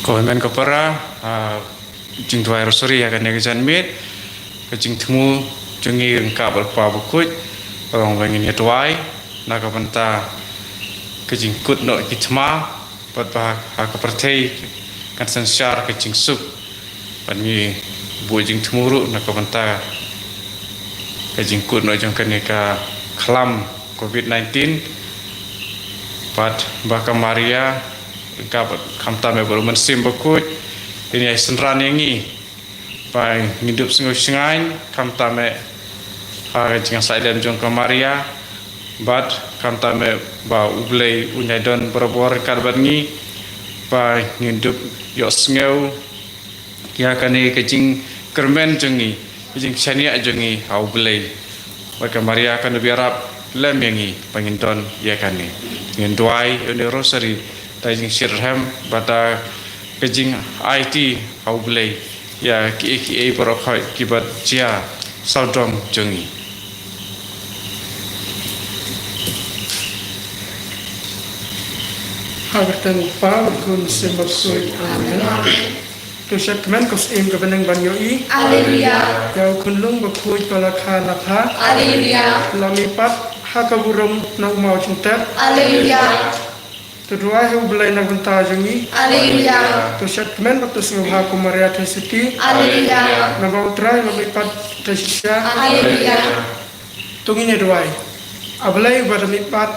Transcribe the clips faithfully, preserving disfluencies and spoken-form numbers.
Ko hynmen ko para, ah, jingduwai rosary ha kane ka janmiet, ka jingthmu jong ngi ryngkat bad Kpa Bakhuid, ka long ba ngin ïa duwai na ka bynta ka jingkut noh ki thma, bad ba ha ka pyrthei kan synshar ka jingsuk. Bad ngi buh jingthmu ruh na ka bynta ka jingkut noh jong kane ka khlam covid nineteen. Bad ba ka Maria, ka, khamtam eh bad U Mynsiem Bakhuid, kin ïai synran ïa ngi ba ngin dup sngew shngaiñ, khamtam eh ha ka jingïasaidem jong ka Maria, bad khamtam eh ba U Blei un ïai don barabor ryngkat bad ngi, ba ngin dup ïohsngew ïa kane ka jingkyrmen jong ngi, ka jingshaniah jong ngi ha U Blei. Bad ka Maria kan ïarap lem ïa ngi ba ngin don ïa kane. Ngin duwai ïa une u rosary da ka jingshitrhem bad da ka jingaiti ha U Blei ïa kiei kiei baroh kiba jia sawdong jong ngi. Ha ka kyrteng U Kpa, U Khun, U Mynsiem Bakhuid. Amen. To shad kmen ko Syiem ka bneng ban ïohi. Alleluia. Ïa u khunlung bakhuid ko la kha na pha. Alleluia. La mihpat ha ka burom na u maw jingtep. Alleluia. To duwai ha U Blei na ka bynta jong ngi. Alleluia. To shad kmen bad to sngewbha ko Maria Theisotti. Alleluia. Naba U Trai u la mihpat da shisha. Alleluia. To ngin ïa duwai. A Blei uba da mihpat,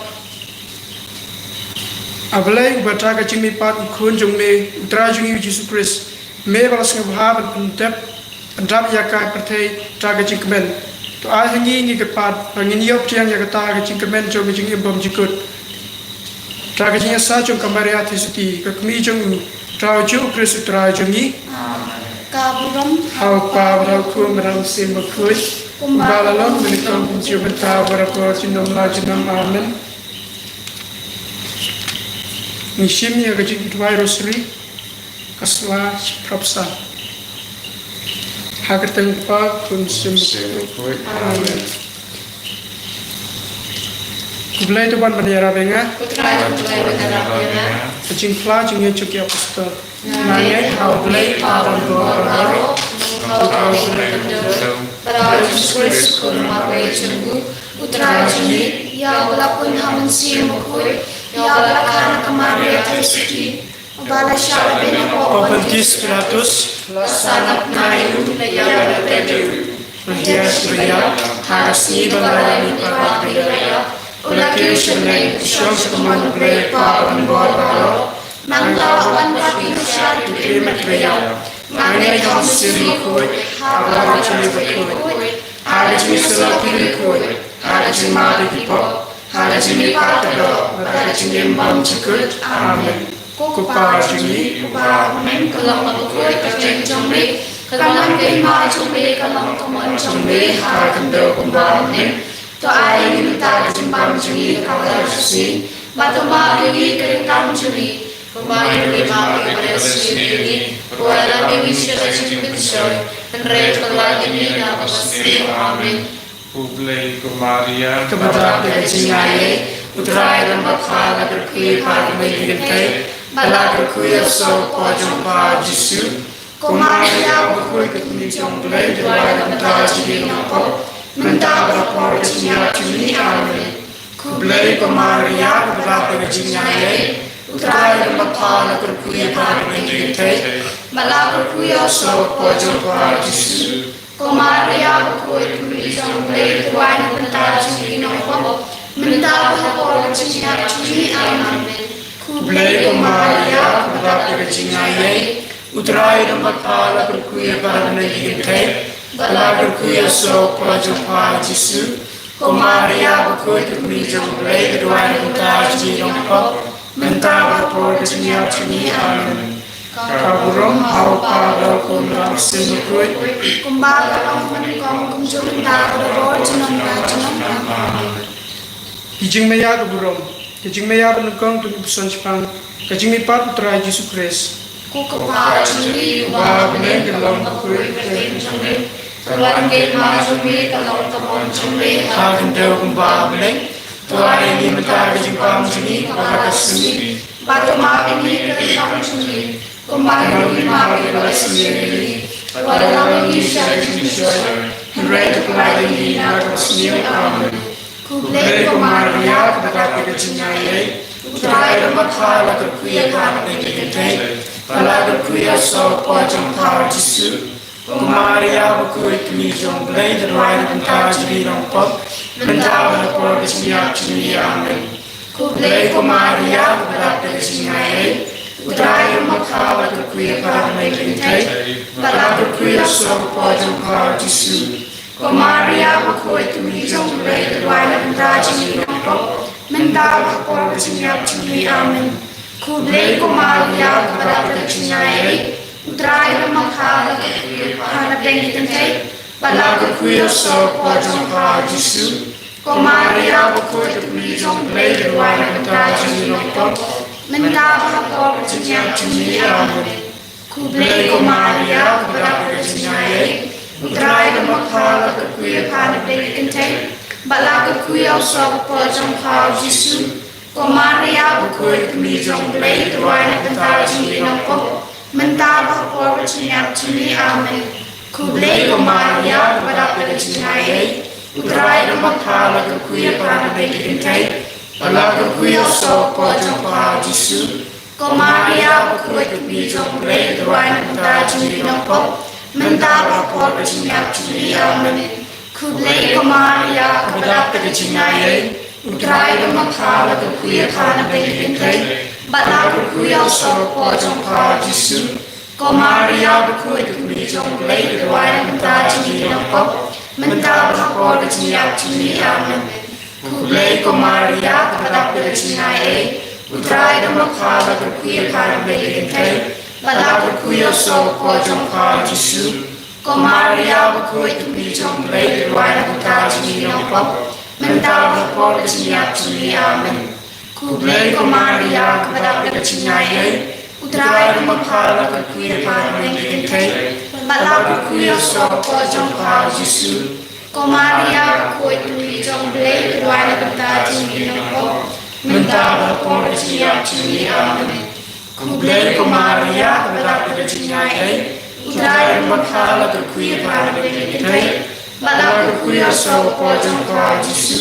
A Blei uba da ka jingmihpat u Khun jong me, U Trai jong ngi U Jisu Khrist, me ba la sngewbha ban pyndep, pyndap ïa ka pyrthei da ka jingkmen. To ai ha ngi, ngi kyrpad ba ngin ïoh pdiang ïa kata ka jingkmen jong ka jingim bymjukut da ka jingïasaid jong ka Maria Theisotti, ka kmie jong u, Trai U Jisu Khrist U Trai jong ngi. Ka burom ha U Kpa bad ha U Khun bad ha U Mynsiem Bakhuid. Kumba la long mynnyngkong, kumjuh mynta, barabor, junom la junom. Amen. Ngi shim ïa ka jingduwai rosary, ka sla shiphrapsa. Ha ka kyrteng U Kpa, Khun, Mynsiem Bakhuid. Amen. Khublei to ban ban ïarap ïa nga. Khublei to ban ïarap ïa nga. Ka jingphla jong u Joseph Apostol. Nga ngeit ha U Blei Kpa Ri bor baroh, ha U Blei Kynrad, bad ha U Jisu Khrist U Khun marwei jong u, U Trai jong ngi, ïa uba la pun ha U Mynsiem Bakhuid, ïa uba la kha na ka Maria Theisotti, uba la shah lade na pop Pontius Pilatus, la sah na bnai, la ïap, la leit, la hiar sha baïap, ha ka sngi ba la mihpat na ka baïap, u la kiew sha bneng, u shong sha ka mon U Blei Kpa Ri bor baroh. Nangta u wan pat ban shah ïa ki briew bad ki baïap. Nga ngeit ha U Mynsiem Bakhuid, ha ka Triniti bakhuid, ha ka jingïasyllok bakhuid, ha ka jingmap ïa ki pop, ha ka jingmihpat kaba doh, bad ha ka jingim bymjukut. Amen. Ko Kpa jong ngi uba ha bneng, ka long kaba khuid ka kyrteng jong me, ka long ka hima jong me, ka long ka mon jong me ha ka khyndew kumba ha bneng. To ai ïa ngi mynta ka jingbam jong ngi kaba ar shisien, bad to map ïa ngi ka ryngkang jong ngi, kumba ngi map ïa ki barynsiem ïa ngi. Wat la ïa ngi sha ka jingpynshoi, hynrei to pynlait ïa ngi na kaba sniew. Amen. Khublei ko Maria, kaba dap da ka jingaiei, U Trai u don bad pha. La kyrkhu ïa pha ha ka bneng ki kynthei, bad la kyrkhu ïa u soh u kpoh jong pha U Jisu. Ko Maria bakhuid, ka kmie jong U Blei, duwai na ka bynta jong ngi ki nongpop, mynta bad ha ka por ka jingïap jong ngi. Amen. Khublei ko Maria, kaba dap da ka jingaiei, U Trai u don bad pha. La kyrkhu ïa pha ha ka bneng ki kynthei, bad la kyrkhu ïa u soh u kpoh jong pha U Jisu. Ko Maria bakhuid, ka kmie jong U Blei, duwai na ka bynta jong ngi ki nongpop, mynta bad ha ka por ka jingïap jong ngi. Amen. Khublei ko Maria, kaba dap da ka jingaiei, U Trai u don bad pha. La kyrkhu ïa pha ha ka bneng ki kynthei, bad la kyrkhu ïa u soh u kpoh jong pha U Jisu. Ko Maria bakhuid, ka kmie jong U Blei, duwai na ka bynta jong ngi ki nongpop, mynta bad ha ka por ka jingïap jong ngi. Amen. Ka burom ha U Kpa, ha U Khun, ha U Mynsiem Bakhuid. Kumba ka long mynnyngkong, kumjuh mynta, bad barabor, junom la junom. Amen. Ki jingmaïa ka burom. Ka jingmaïa ba nyngkong, to ngin puson shaphang ka jingmihpat U Trai Jisu Khrist. Ko Kpa jong ngi uba ha bneng, ka long bakhuid ka kyrteng jong me. To wan ka hima jong me, ka long ka mon jong me ha ka khyndew kumba ha bneng. To ai ïa ngi mynta ka jingbam jong ngi kaba ar shisien, bad to map ïa ngi ka ryngkang jong ngi, Kumba ka Ri Maria ka la sniew ïa ngi, wat la long ïa ngi sha ka jingshoi, hynrei to pynlait ïa ngi na ka sngi. Amen. Khublei ko Maria, kaba dap da ka jingaiei, U Trai u don bad pha, la kyrkhu ïa pha na pdeng ki kynthei, bad la kyrkhu ïa u soh ka kpoh jong pha, u Jisu. Ko Maria bakhuid, ka Kmie jong U Blei, to duwai na ka bynta jong ngi ki nongpop, mynta bad ha ka por ka jingïap jong ngi. Amen. Khublei ko Maria, kaba dap da ka jingaiei, U Trai u don bad pha, la kyrkhu ïa pha na pdeng ki kynthei, bad la kyrkhu ïa u soh ka kpoh jong pha, u Jisu. Ko Maria bakhuid, ka Kmie jong U Blei, to duwai na ka bynta jong ngi ki nongpop, mynta bad ha ka por ka jingïap jong ngi. Amen. Khublei ko Maria, kaba dap da ka jingaiei, U Trai u don bad pha, la kyrkhu ïa pha na pdeng ki kynthei, bad la kyrkhu ïa u soh ka kpoh jong pha, u Jisu. Ko Maria bakhuid, ka Kmie jong U Blei, to duwai na ka bynta jong ngi ki nongpop, mynta bad ha ka por ka jingïap jong ngi. Amen. Khublei ko Maria, kaba dap da ka jingaiei, U Trai u don bad pha, la kyrkhu ïa pha na pdeng ki kynthei, bad la kyrkhu ïa u soh ka kpoh jong pha, u Jisu. Ko Maria bakhuid, ka Kmie jong U Blei, to duwai na ka bynta jong ngi ki nongpop, mynta bad ha ka por ka jingïap jong ngi. Amen. Khublei ko Maria, kaba dap da ka jingaiei, U Trai u don bad pha, la kyrkhu ïa pha na pdeng ki kynthei, bad la kyrkhu ïa u soh ka kpoh jong pha, u Jisu. Ko Maria bakhuid, ka Kmie jong U Blei, to duwai na ka bynta jong ngi ki nongpop, mynta bad ha ka por ka jingïap jong ngi. Amen. Khublei ko Maria, kaba dap da ka jingaiei, U Trai u don bad pha, la kyrkhu ïa pha na pdeng ki kynthei, bad la kyrkhu ïa u soh ka kpoh jong pha, u Jisu. Ko Maria bakhuid, ka Kmie jong U Blei, to duwai na ka bynta jong ngi ki nongpop, mynta bad ha ka por ka jingïap jong ngi. Amen. Khublei ko Maria, kaba dap da ka jingaiei, U Trai u don bad pha, la kyrkhu ïa pha na pdeng ki kynthei, bad la kyrkhu ïa u soh ka kpoh jong pha, u Jisu. Ko Maria bakhuid, ka Kmie jong U Blei, to duwai na ka bynta jong ngi ki nongpop, mynta bad ha ka por ka jingïap jong ngi. Amen. Khublei ko Maria, kaba dap da ka jingaiei, U Trai u don bad pha, la kyrkhu ïa pha na pdeng ki kynthei, bad la kyrkhu ïa u soh ka kpoh jong pha, u Jisu. Ko Maria bakhuid, ka Kmie jong U Blei, to duwai na ka bynta jong ngi ki nongpop, mynta bad ha ka por ka jingïap jong ngi. Amen. Khublei ko Maria, kaba dap da ka jingaiei, U Trai u don bad pha, la kyrkhu ïa pha na pdeng ki kynthei, bad la kyrkhu ïa u soh ka kpoh jong pha, u Jisu.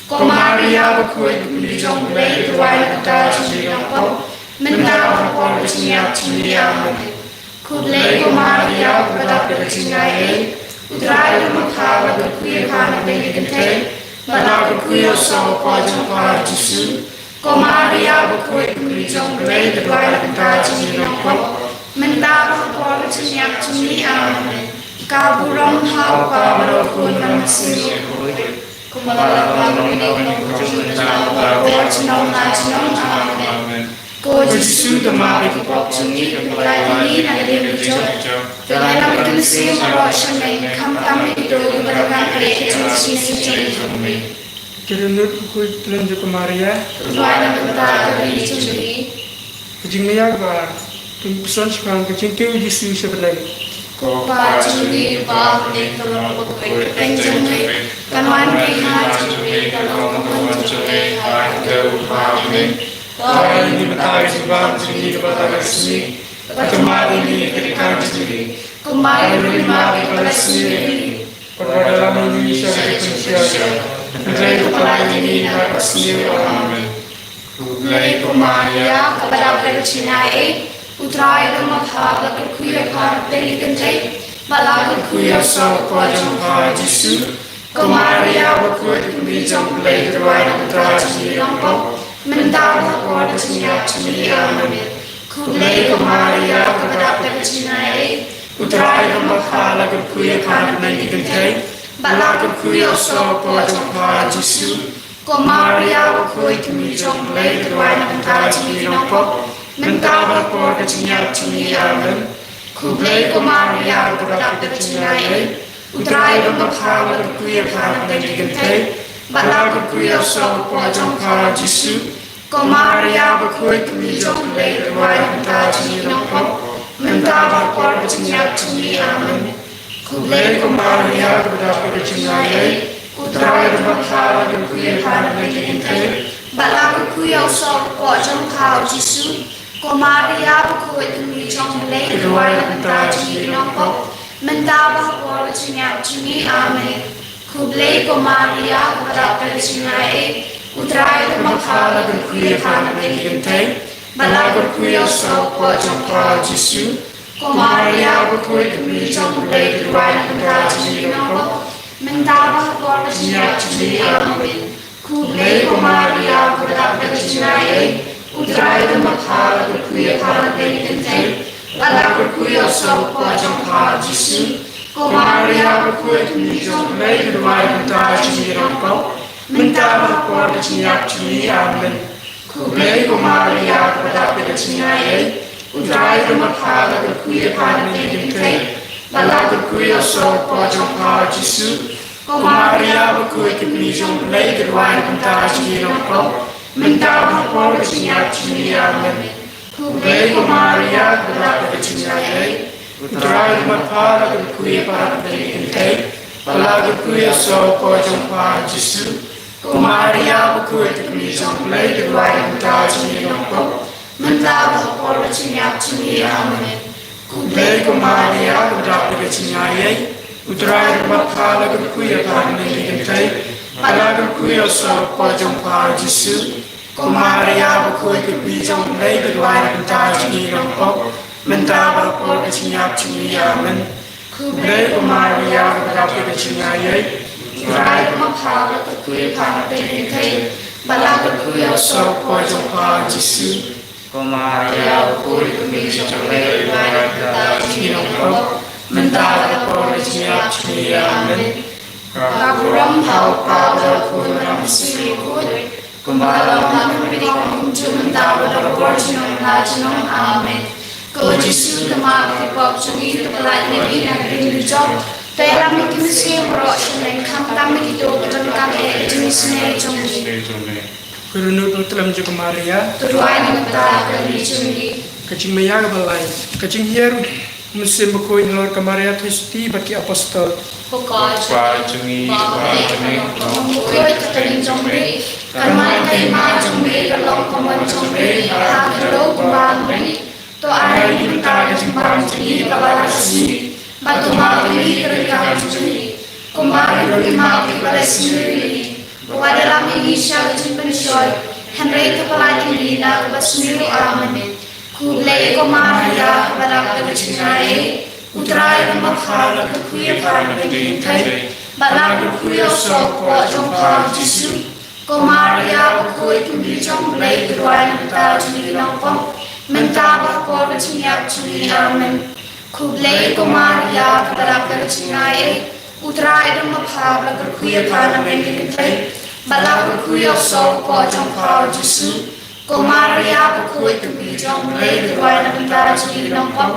Ko Maria bakhuid, ka Kmie jong U Blei, to duwai na ka bynta jong ngi ki nongpop, mynta bad ha ka por ka jingïap jong ngi. Amen. Khublei ko Maria, kaba dap da ka jingaiei, U Trai u don bad pha, la kyrkhu ïa pha na pdeng ki kynthei, bad la kyrkhu ïa u soh ka kpoh jong pha, u Jisu. Ko Maria bakhuid, ka Kmie jong U Blei, to duwai na ka bynta jong ngi ki nongpop, mynta bad ha ka por ka jingïap jong ngi. Amen. Ka burom ha U Kpa bad ha U Khun bad ha U Mynsiem Bakhuid, kumba la long mynta bad ha ka por junom la junom. Amen. Ko Jisu, to map ïa ki pop jong ngi, to pynlait ïa ngi na ka diengmajok, to ngialam ïa ka mynsiem baroh sha mei, khamtam ïa kito kiba dang nang ïa ka jingshisha jong ngi. Ki rynut bakhuid khlem jong ka Maria, to duwai na ka bynta ka ri jong ngi. Ka jingmaiar ba kin pynsan shaphang ka jingkiew u Jisu sha Blei. Ko Pa jong ngi uba ha bneng, ka long bakhuid ka kyrteng jong me, kan wan ka kyrteng jong me, kan long ka mon jong me ha ka kyrteng jong u Kpa ha bneng. To ai ïa ngi mynta ka jingbam jong ngi kaba ha ka sngi, bad to map ïa ngi ïa ka jingkam jong ngi, kumba ngi ruh ngi map ïa kiba la sniew ïa ngi. Bad wat la lam ïa ngi sha ka jingpynshoi, hynrei to pynlait ïa ngi na ka sniew. Amen. Khublei ko Maria, kaba dap da ka jingaiei, U Trai u don bad pha, la kyrkhu ïa pha na pdeng ki kynthei, bad la kyrkhu ïa u soh ka kpoh jong pha, u Jisu. Ko Maria bakhuid, ka Kmie jong U Blei, to duwai na ka bynta jong ngi ki nongpop, mynta bad ha ka por ka jingïap jong ngi. Amen. Khublei ko Maria, kaba dap da ka jingaiei, U Trai u don bad pha, la kyrkhu ïa pha na pdeng ki kynthei, bad la kyrkhu ïa u soh ka kpoh jong pha, u Jisu. Ko Maria bakhuid, ka Kmie jong U Blei, to duwai na ka bynta jong ngi ki nongpop, mynta bad ha ka por ka jingïap jong ngi. Amen. Khublei ko Maria, kaba dap da ka jingaiei, U Trai u don bad pha, la kyrkhu ïa pha na pdeng ki kynthei, bad la kyrkhu ïa u soh ka kpoh jong pha, u Jisu. Ko Maria bakhuid, ka Kmie jong U Blei, to duwai na ka bynta jong ngi ki nongpop, mynta bad ha ka por ka jingïap jong ngi. Amen. Khublei ko Maria, kaba dap da ka jingaiei, U Trai u don bad pha, la kyrkhu ïa pha na pdeng ki kynthei, bad la kyrkhu ïa u soh ka kpoh jong pha, u Jisu. Ko Maria bakhuid, ka kmie jong U Blei, ka duwai na ka bynta jong ngi ki nongpop, mynta bad ha ka por ka jingïap jong ngi. Amen. Khublei ko Maria, kaba dap da ka jingaiei, U Trai u don bad pha, la kyrkhu ïa pha na pdeng ki kynthei, bad la kyrkhu ïa u soh u kpoh jong pha U Jisu. Ko Maria bakhuid, ka kmie jong U Blei, ka duwai na ka bynta jong ngi ki nongpop, mynta bad ha ka por ka jingïap jong ngi. Amen. Khublei ko Maria, kaba dap da ka jingaiei, U Trai u don bad pha, la kyrkhu ïa pha na pdeng ki kynthei, bad la kyrkhu ïa u soh u kpoh jong pha U Jisu. Ko Maria bakhuid, ka kmie jong U Blei, ka duwai na ka bynta jong ngi ki nongpop, mynta bad ha ka por ka jingïap jong ngi. Amen. Khublei ko Maria, kaba dap da ka jingaiei, U Trai u don bad pha, la kyrkhu ïa pha na pdeng ki kynthei, bad la kyrkhu ïa u soh u kpoh jong pha U Jisu. Ko Maria bakhuid, ka kmie jong U Blei, ka duwai na ka bynta jong ngi ki nongpop, mynta bad ha ka por ka jingïap jong ngi. Amen. Khublei ko Maria, kaba dap da ka jingaiei, U Trai u don bad pha, la kyrkhu ïa pha na pdeng ki kynthei, bad la kyrkhu ïa u soh u kpoh jong pha U Jisu. Ko Maria bakhuid, ka kmie jong U Blei, ka duwai na ka bynta jong ngi ki nongpop, mynta bad ha ka por ka jingïap jong ngi. Amen. Khublei ko Maria, kaba dap da ka jingaiei, U Trai u don bad pha, la kyrkhu ïa pha na pdeng ki kynthei, bad la kyrkhu ïa u soh u kpoh jong pha U Jisu. Ko Maria bakhuid, ka kmie jong U Blei, ka duwai na ka bynta jong ngi ki nongpop, mynta bad ha ka por ka jingïap jong ngi. Amen. Khublei ko Maria, kaba dap da ka jingaiei, U Trai u don bad pha, la kyrkhu ïa pha na pdeng ki kynthei, bad la kyrkhu ïa u soh u kpoh jong pha U Jisu. Ko Maria bakhuid, ka kmie jong U Blei, ka duwai na ka bynta jong ngi ki nongpop, mynta bad ha ka por ka jingïap jong ngi. Amen. Ka burom ha U Kpa bad ha U Khun bad ha U Mynsiem Bakhuid, kumba la long ha khmih, kumjuh mynta bad ha ka por junom la junom. Amen. Ko Jisu, to map ïa ki pop jong ngi, to pyllait ïa ngi na ka diengdujok, to ïalam ïa ki mynsiem baroh shaneng, khamtam ïa kito kiba donkam ïa ka jingisynei jong ngi. Ko Rynut Ruh Tlem jong ka Maria, to duwai na ka bynta ka kmie jong ngi. Ka jingmaïa kaba lai. Ka jinghiar U Mynsiem Bakhuid halor ka Maria Theisotti bad ki apostol. Ko Kpa jong ngi, Kpa jong ngi, Kpa jong ngi, ka kyrteng jong me, kan wan ka hima jong me, kan long ka mon jong me ha khyndew kumba ha khmih. To ai ïa ngi mynta ka jingbam jong ngi kaba la ka sngi, bad to map ïa ngi ki ryngkang jong ngi, kumba ngi ruh ngi map ïa kiba la sniew ïa ngi. Wat da lam ïa ngi sha ka jingpynshoi, hynrei to pyllait ïa ngi na kaba sniew. Amen. Khublei ko Maria, kaba dap da ka jingaiei, U Trai u don bad pha, la kyrkhu ïa pha na pdeng ki kynthei, bad la kyrkhu ïa u soh u kpoh jong pha U Jisu. Ko Maria bakhuid, ka kmie jong U Blei, to duwai na ka bynta jong ngi ki nongpop, mynta bad ha ka por ka jingïap jong ngi. Amen. Khublei ko Maria, kaba dap da ka jingaiei, U Trai u don bad pha, la kyrkhu ïa pha na pdeng ki kynthei, bad la kyrkhu ïa u soh u kpoh jong pha U Jisu. Ko Maria bakhuid, ka kmie jong U Blei, to duwai na ka bynta jong ngi ki nongpop,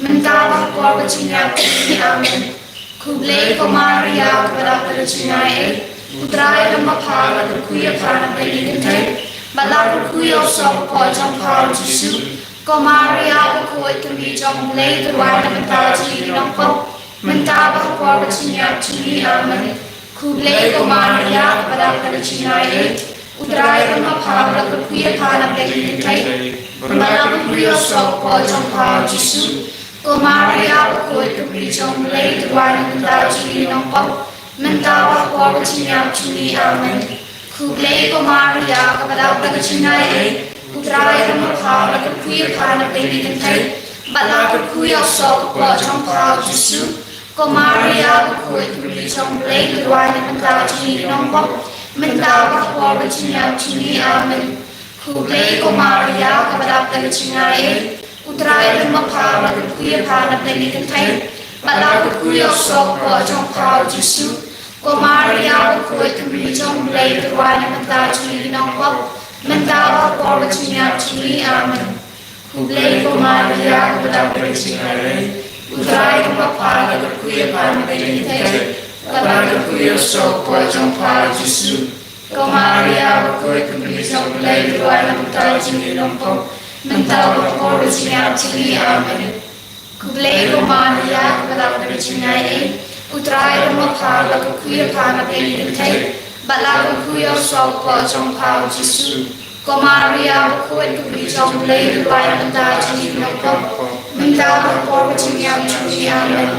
mynta bad ha ka por ka jingïap jong ngi. Amen. Khublei ko Maria, kaba dap da ka jingaiei, U Trai u don bad pha, la kyrkhu ïa pha na pdeng ki kynthei, bad la kyrkhu ïa u soh u kpoh jong pha U Jisu. Ko Maria bakhuid, ka kmie jong U Blei, to duwai na ka bynta jong ngi ki nongpop, mynta bad ha ka por ka jingïap jong ngi. Amen. Khublei ko Maria, kaba dap da ka jingaiei, U Trai u don bad pha, la kyrkhu ïa pha na pdeng ki kynthei, bad la kyrkhu ïa u soh u kpoh jong pha U Jisu. Ko Maria bakhuid, ka kmie jong U Blei, to duwai na ka bynta jong ngi ki nongpop, mynta bad ha ka por ka jingïap jong ngi. Amen. Khublei ko Maria, kaba dap da ka jingaiei, U Trai u don bad pha, la kyrkhu ïa pha na pdeng ki kynthei, bad la kyrkhu ïa u soh u kpoh jong pha U Jisu. Ko Maria bakhuid, ka kmie jong U Blei, to duwai na ka bynta jong ngi ki nongpop, mynta bad ha ka por ka jingïap jong ngi. Amen. Khublei ko Maria, kaba dap da ka jingaiei, U Trai u don bad pha, la kyrkhu ïa pha na pdeng ki kynthei, bad la kyrkhu ïa u soh u kpoh jong pha U Jisu. Ko Maria bakhuid, ka kmie jong U Blei, to duwai na ka bynta jong ngi ki nongpop, mynta bad ha ka por ka jingïap jong ngi. Amen. Khublei ko Maria, kaba dap da ka jingaiei, U Trai u don bad pha, la kyrkhu ïa pha na pdeng ki kynthei, bad la kyrkhu ïa u soh u kpoh jong pha U Jisu. Ko Maria bakhuid, ka kmie jong U Blei, to duwai na ka bynta jong ngi ki nongpop, mynta bad ha ka por ka jingïap jong ngi. Amen. Khublei ko Maria, kaba dap da ka jingaiei, U Trai u don bad pha, la kyrkhu ïa pha na pdeng ki kynthei, bad la kyrkhu ïa u soh u kpoh jong pha U Jisu. Ko Maria bakhuid, ka Mei jong U Blei, duwai na ka bynta jong ngi ki nongpop, mynta bad ha ka por ka jingïap jong ngi. Amen.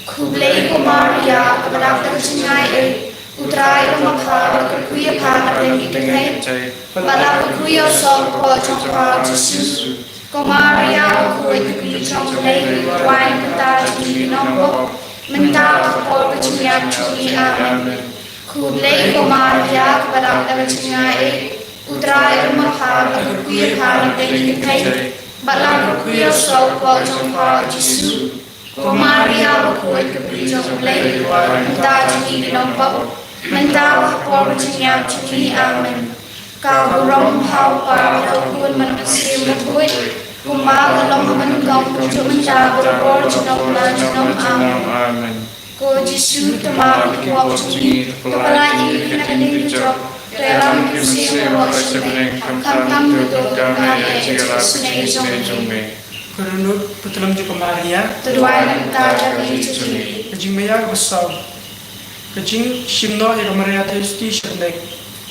Khublei ko Maria, kaba dap da ka jingaiei, U Trai u don ma pha, la kyrkhu ïa pha na pdeng ki kynthei, bad la kyrkhu ïa u soh u kpoh jong pha, U Jisu. Ko Maria bakhuid, ka Mei jong U Blei, duwai na ka bynta jong ngi ki nongpop, mynta bad ha ka por ka jingïap jong ngi. Amen. Khublei ko Maria, kaba dap da ka jingaiei, U Trai u don ma pha, la kyrkhu ïa pha na pdeng ki kynthei, bad la kyrkhu ïa u soh u kpoh jong pha, U Jisu. Ko Maria bakhuid, ka Mei jong U Blei, duwai na ka bynta jong ngi ki nongpop, mynta bad ha ka por ka jingïap jong ngi. Amen. Ka burom ha u Kpa, ha u Khun bad ha u Mynsiem Bakhuid, kumba ka long ha kaba nyngkong, kumjuh mynta, barabor, junom la junom. Amen. Ko Jisu, to ma ka pop jong ngi, to pyllait ïa ngi na ka diengphna jong ka jong, to ïalam ïa ki mynsiem baroh sha bneng, khamtam kito kiba donkam ïa ka jingïarap ka jong me. Ka dohnud patlam jong ka Maria, to duwai na ka bynta jong ngi. Ka jingmaïa kaba saw. Ka jingshim noh ïa ka Maria Theisotti sha bneng.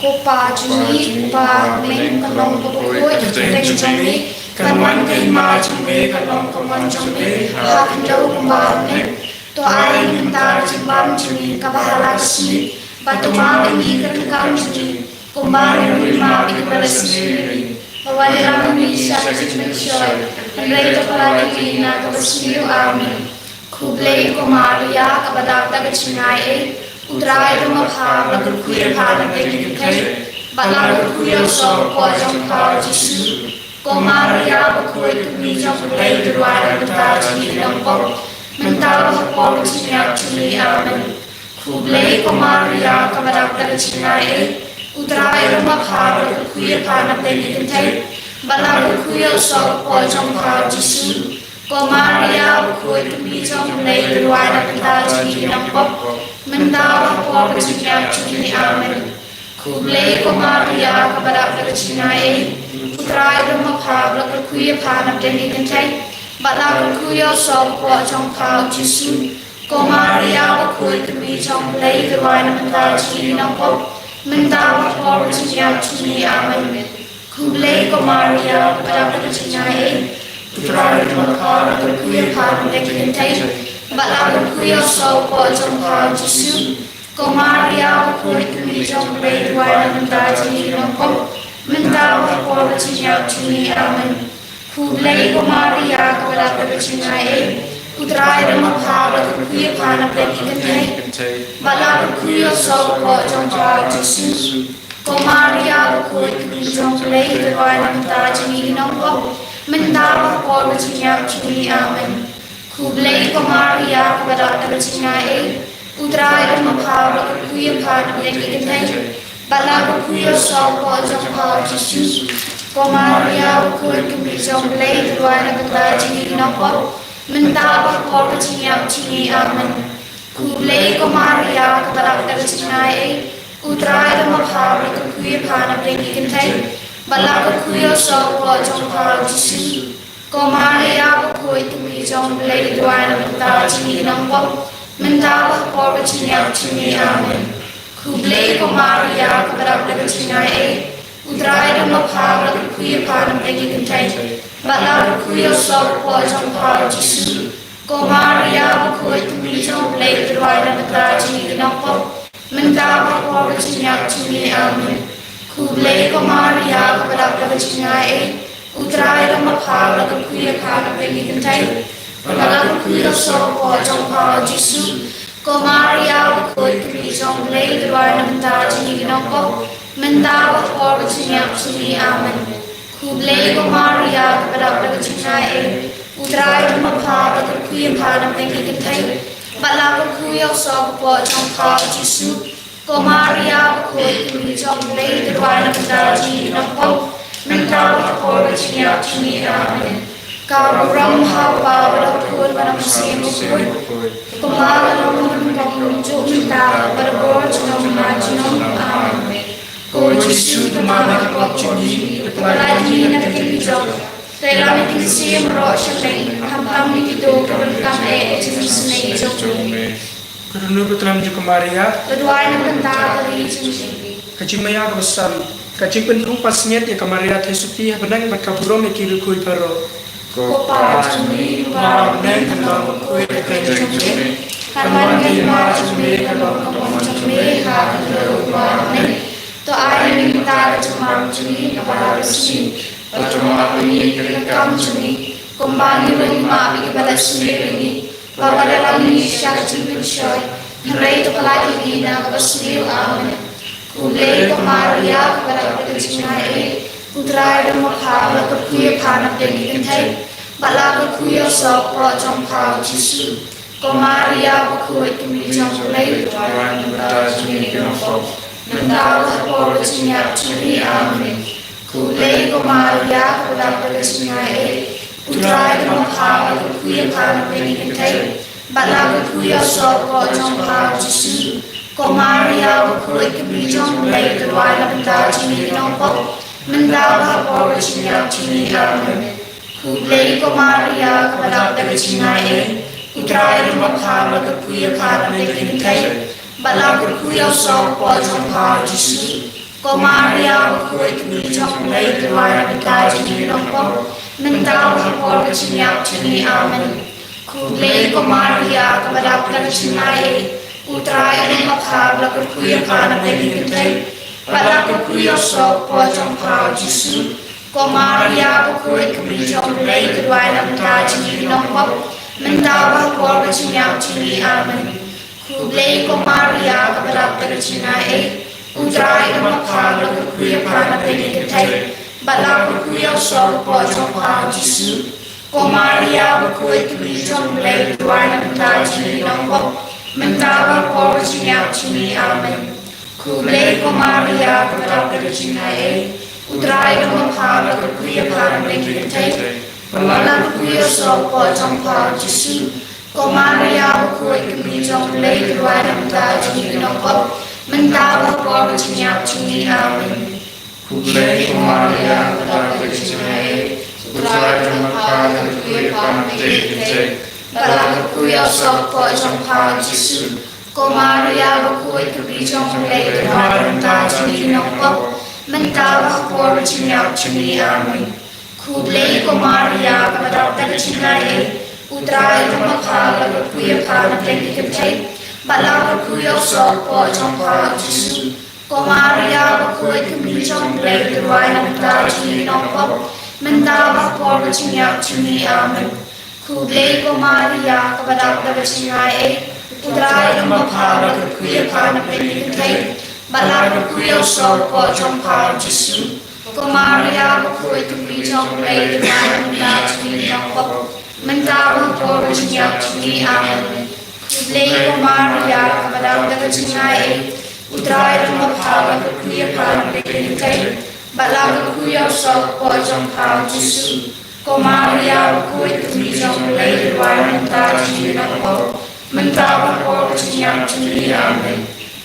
Ko Pa jong ngi uba ha bneng, kan long kaba khuid ka kyrteng jong me, kan wan ka hima jong me, kan long ka mon jong me ha khyndew kumba ha bneng. To ai ïa ngi mynta ka jingbam jong ngi kaba ha la ka sngi, bad to map ïa ngi ka ryngkang jong ngi, kumba ngi ruh ngi map ïa kiba la sngewsih ïa ngi. Wat ïalam ïa ngi sha ka jingpynshoi, hynrei to pyllait ïa ngi na kaba sniew. Amen. Khublei ko Maria, kaba dap da ka jingaiei, U Trai u don ma pha, la kyrkhu ïa pha na pdeng ki kynthei, bad la kyrkhu ïa u soh u kpoh jong pha, U Jisu. Ko Maria bakhuid, ka Mei jong U Blei, to duwai na ka bynta jong ngi ki nongpop, mynta bad ha ka por ka jingïap jong ngi. Amen. Khublei ko Maria, kaba dap da ka jingaiei, U Trai u don ma pha, la kyrkhu ïa pha na pdeng ki kynthei, bad la kyrkhu ïa u soh u kpoh jong pha, U Jisu. Ko Maria bakhuid, ka Mei jong U Blei, to duwai na ka bynta jong ngi ki nongpop, mynta bad ha ka por ka jingïap jong ngi. Amen. Khublei ko Maria, kaba dap da ka jingaiei, U Trai u don ma pha, la kyrkhu ïa pha na pdeng ki kynthei, bad la kyrkhu ïa u soh u kpoh jong pha, U Jisu. Ko Maria bakhuid, ka Mei jong U Blei, to duwai na ka bynta jong ngi ki nongpop, mynta bad ha ka por ka jingïap jong ngi. Amen. Khublei ko Maria, kaba dap da ka jingaiei, U Trai u don ma pha, la kyrkhu ïa pha na pdeng ki kynthei, bad la kyrkhu ïa u soh u kpoh jong pha, U Jisu. Ko Maria bakhuid, ka Mei jong U Blei, to duwai na ka bynta jong ngi ki nongpop, mynta bad ha ka por ka jingïap jong ngi. Amen. Khublei ko Maria, kaba dap da ka jingaiei, U Trai u don ma pha, la kyrkhu ïa pha na pdeng ki kynthei, bad la kyrkhu ïa u soh u kpoh jong pha, U Jisu. Ko Maria bakhuid, ka Mei jong U Blei, to duwai na ka bynta jong ngi ki nongpop, mynta bad ha ka por ka jingïap jong ngi. Amen. Khublei ko Maria, kaba dap da ka jingaiei, U Trai u don ma pha, la kyrkhu ïa pha na pdeng ki kynthei, bad la kyrkhu ïa u soh u kpoh jong pha, U Jisu. Ko Maria bakhuid, ka Mei jong U Blei, to duwai na ka bynta jong ngi ki nongpop, mynta bad ha ka por ka jingïap jong ngi. Amen. Khublei ko Maria, kaba dap da ka jingaiei, U Trai u don ma pha, la kyrkhu ïa pha na pdeng ki kynthei, bad la kyrkhu ïa u soh u kpoh jong pha, U Jisu. Ko Maria bakhuid, ka Mei jong U Blei, to duwai na ka bynta jong ngi ki nongpop, mynta bad ha ka por ka jingïap jong ngi. Amen. Khublei ko Maria, kaba dap da ka jingaiei, U Trai u don ma pha, la kyrkhu ïa pha na pdeng ki kynthei, bad la kyrkhu ïa u soh u kpoh jong pha, U Jisu. Ko Maria bakhuid, ka Mei jong U Blei, to duwai na ka bynta jong ngi ki nongpop, mynta bad ha ka por ka jingïap jong ngi. Amen. Khublei ko Maria, kaba dap da ka jingaiei, U Trai u don ma pha, la kyrkhu ïa pha na pdeng ki kynthei, bad la kyrkhu ïa u soh u kpoh jong pha, U Jisu. Ko Maria bakhuid, ka Mei jong U Blei, to duwai na ka bynta jong ngi ki nongpop, mynta bad ha ka por ka jingïap jong ngi. Amen. Khublei ko Maria, kaba dap da ka jingaiei, U Trai u don ma pha, la kyrkhu ïa pha na pdeng ki kynthei, bad la kyrkhu ïa u soh u kpoh jong pha, U Jisu. Ko Maria bakhuid, ka Mei jong U Blei, to duwai na ka bynta jong ngi ki nongpop, mynta bad ha ka por ka jingïap jong ngi. Amen. Ka burom ha u Kpa bad ha u Khun bad ha u Mynsiem Bakhuid, kumba ka long ha kaba nyngkong, kumjuh mynta, barabor, junom la junom. Amen. Ko Jisu, to map ïa ki pop jong ngi, to pyllait ïa ngi na ka diengphna jong ka jong, to ïalam ïa ki mynsiem baroh sha bneng, khamtam ïa kito kiba donkam ïa ka jingisynei jong me. Ka dohnud patlam jong ka Maria, to duwai na ka bynta ka ri jong ngi. Ka jingmaïa kaba san. Ka jingpynthong pansngiat ïa ka Maria Theisotti ha bneng bad ka burom ïa ki riewkhuid baroh. Ko Pa jong ngi uba ha bneng, kan long bakhuid ïa ka kyrteng jong me. Kan wan ka hima jong me, kan long ka mon jong me ha ka khyndew uba ha bneng. To ai ïa ngi mynta ka jingmam jong ngi kaba ha ka sngi. Bad to map ïa ngi ki kam jong ngi, kumba ngi ruh ngi map ïa kiba leh sniew ïa ngi. Bad wat ïalam ngi sha ka jingpynshoi, hynrei to pyllait ïa ngi na kaba sniew. Amen. Khublei ko Maria, kaba dap da ka jingaiei, U Trai u don bad pha, la kyrkhu ïa pha na pdeng ki kynthei, bad la kyrkhu ïa u soh kpoh jong pha u Jisu. Ko Maria bakhuid, kmie jong U Blei, to duwai na ka bynta jong ngi ki nongpop, mynta bad ha ka por ka jingïap jong ngi. Amen. Khublei ko Maria, kaba dap da ka jingaiei, U Trai u don bad pha, la kyrkhu ïa pha na pdeng ki kynthei, bad la kyrkhu ïa u soh kpoh jong pha u Jisu. Ko Maria bakhuid, kmie jong U Blei, to duwai na ka bynta jong ngi ki nongpop, mynta bad ha ka por ka jingïap jong ngi. Amen. Khublei ko Maria, kaba dap da ka jingaiei, U Trai u don bad pha, la kyrkhu ïa pha na pdeng ki kynthei, bad la kyrkhu ïa u soh kpoh jong pha u Jisu. Ko Maria bakhuid, kmie jong U Blei, to duwai na ka bynta jong ngi ki nongpop, mynta bad ha ka por ka jingïap jong ngi. Amen. Khublei ko Maria, kaba dap da ka jingaiei, U Trai u don bad pha, la kyrkhu ïa pha na pdeng ki kynthei, bad la kyrkhu ïa u soh kpoh jong pha u Jisu. Ko Maria bakhuid, kmie jong U Blei, to duwai na ka bynta jong ngi ki nongpop, mynta bad ha ka por ka jingïap jong ngi. Amen. Khublei ko Maria, kaba dap da ka jingaiei, U Trai u don bad pha, la kyrkhu ïa pha na pdeng ki kynthei, bad la kyrkhu ïa u soh kpoh jong pha u Jisu. Ko Maria bakhuid, kmie jong U Blei, to duwai na ka bynta jong ngi ki nongpop, mynta bad ha ka por ka jingïap jong ngi. Amen. Khublei ko Maria, kaba dap da ka jingaiei, U Trai u don bad pha, la kyrkhu ïa pha na pdeng ki kynthei, bad la kyrkhu ïa u soh kpoh jong pha u Jisu. Ko Maria bakhuid, kmie jong U Blei, to duwai na ka bynta jong ngi ki nongpop, mynta bad ha ka por ka jingïap jong ngi. Amen. Khublei ko Maria, kaba dap da ka jingaiei, U Trai u don bad pha, la kyrkhu ïa pha na pdeng ki kynthei, bad la kyrkhu ïa u soh kpoh jong pha u Jisu. Ko Maria bakhuid, kmie jong U Blei, to duwai na ka bynta jong ngi ki nongpop, mynta bad ha ka por ka jingïap jong ngi. Amen. Khublei ko Maria, kaba dap da ka jingaiei, U Trai u don bad pha, la kyrkhu ïa pha na pdeng ki kynthei, bad la kyrkhu ïa u soh kpoh jong pha u Jisu. Ko Maria bakhuid, kmie jong U Blei, to duwai na ka bynta jong ngi ki nongpop, mynta bad ha ka por ka jingïap jong ngi. Amen. Khublei ko Maria, kaba dap da ka jingaiei, U Trai u don bad pha, la kyrkhu ïa pha na pdeng ki kynthei, bad la kyrkhu ïa u soh kpoh jong pha u Jisu. Ko Maria bakhuid, kmie jong U Blei, to duwai na ka bynta jong ngi ki nongpop, mynta bad ha ka por ka jingïap jong ngi. Amen. Khublei ko Maria, kaba dap da ka jingaiei, U Trai u don bad pha, la kyrkhu ïa pha na pdeng ki kynthei, bad la kyrkhu ïa u soh kpoh jong pha u Jisu. Ko Maria bakhuid, kmie jong U Blei, to duwai na ka bynta jong ngi ki nongpop, mynta bad ha ka por ka jingïap jong ngi. Amen.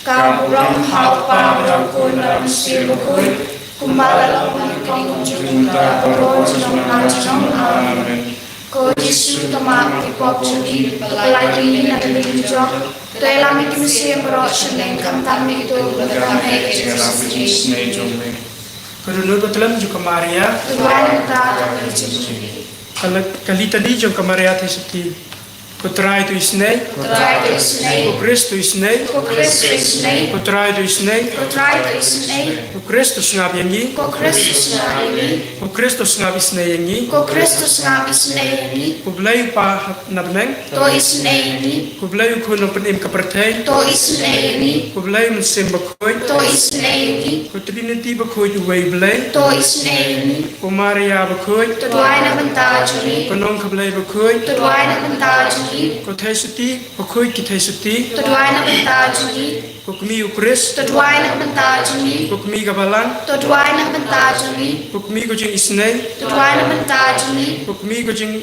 Ka burom ha U Kpa bad ha U Khun bad ha U Mynsiem Bakhuid, kumba la long ha kaba bud mynta bad ha ka por jong ngi junom. Amen. Ko Jisu, to map ïa ki pop jong ngi, pyllait ïa ngi na ka dujok, to ïalam ïa ki mynsiem baroh shaneng, khamtam ïa kito kiba don ha ka jingïalam ha ka sngi jong me. Ka dohnud bathylliew jong ka Maria, to duwai na ka bynta jong ngi. Ka la-, ka litani jong ka Maria Theisotti. Ko Trai, to isynei. Ko Trai, to isynei. Ko Khrist, to isynei. Ko Khrist, to isynei. Ko Trai, to isynei. Ko Trai, to isynei. Ko Khrist, to sngap ïa ngi. Ko Khrist, to sngap ïa ngi. Ko Khrist, to sngap isynei ïa ngi. Ko Khrist, to sngap isynei ïa ngi. Ko Blei U Kpa na bneng, to isynei ïa ngi. Ko Blei U Khun Nongpynim ka pyrthei, to isynei ïa ngi. Ko Blei U Mynsiem Bakhuid, to isynei ïa ngi. Ko Trinity Bakhuid uwei U Blei, to isynei ïa ngi. Ko Maria Bakhuid, to duwai na ka bynta jong ngi. Ko Nongkha Blei Bakhuid, to duwai na ka bynta jong ngi. Ko Theisotti Bakhuid ki Theisotti, to duwai na ka bynta jong ngi. Ko Kmie U Khrist, to duwai na ka bynta jong ngi. Ko Kmie ka Balang, to duwai na ka bynta jong ngi. Ko Kmie ka jingisynei, to duwai na ka bynta jong ngi. Ko Kmie ka jing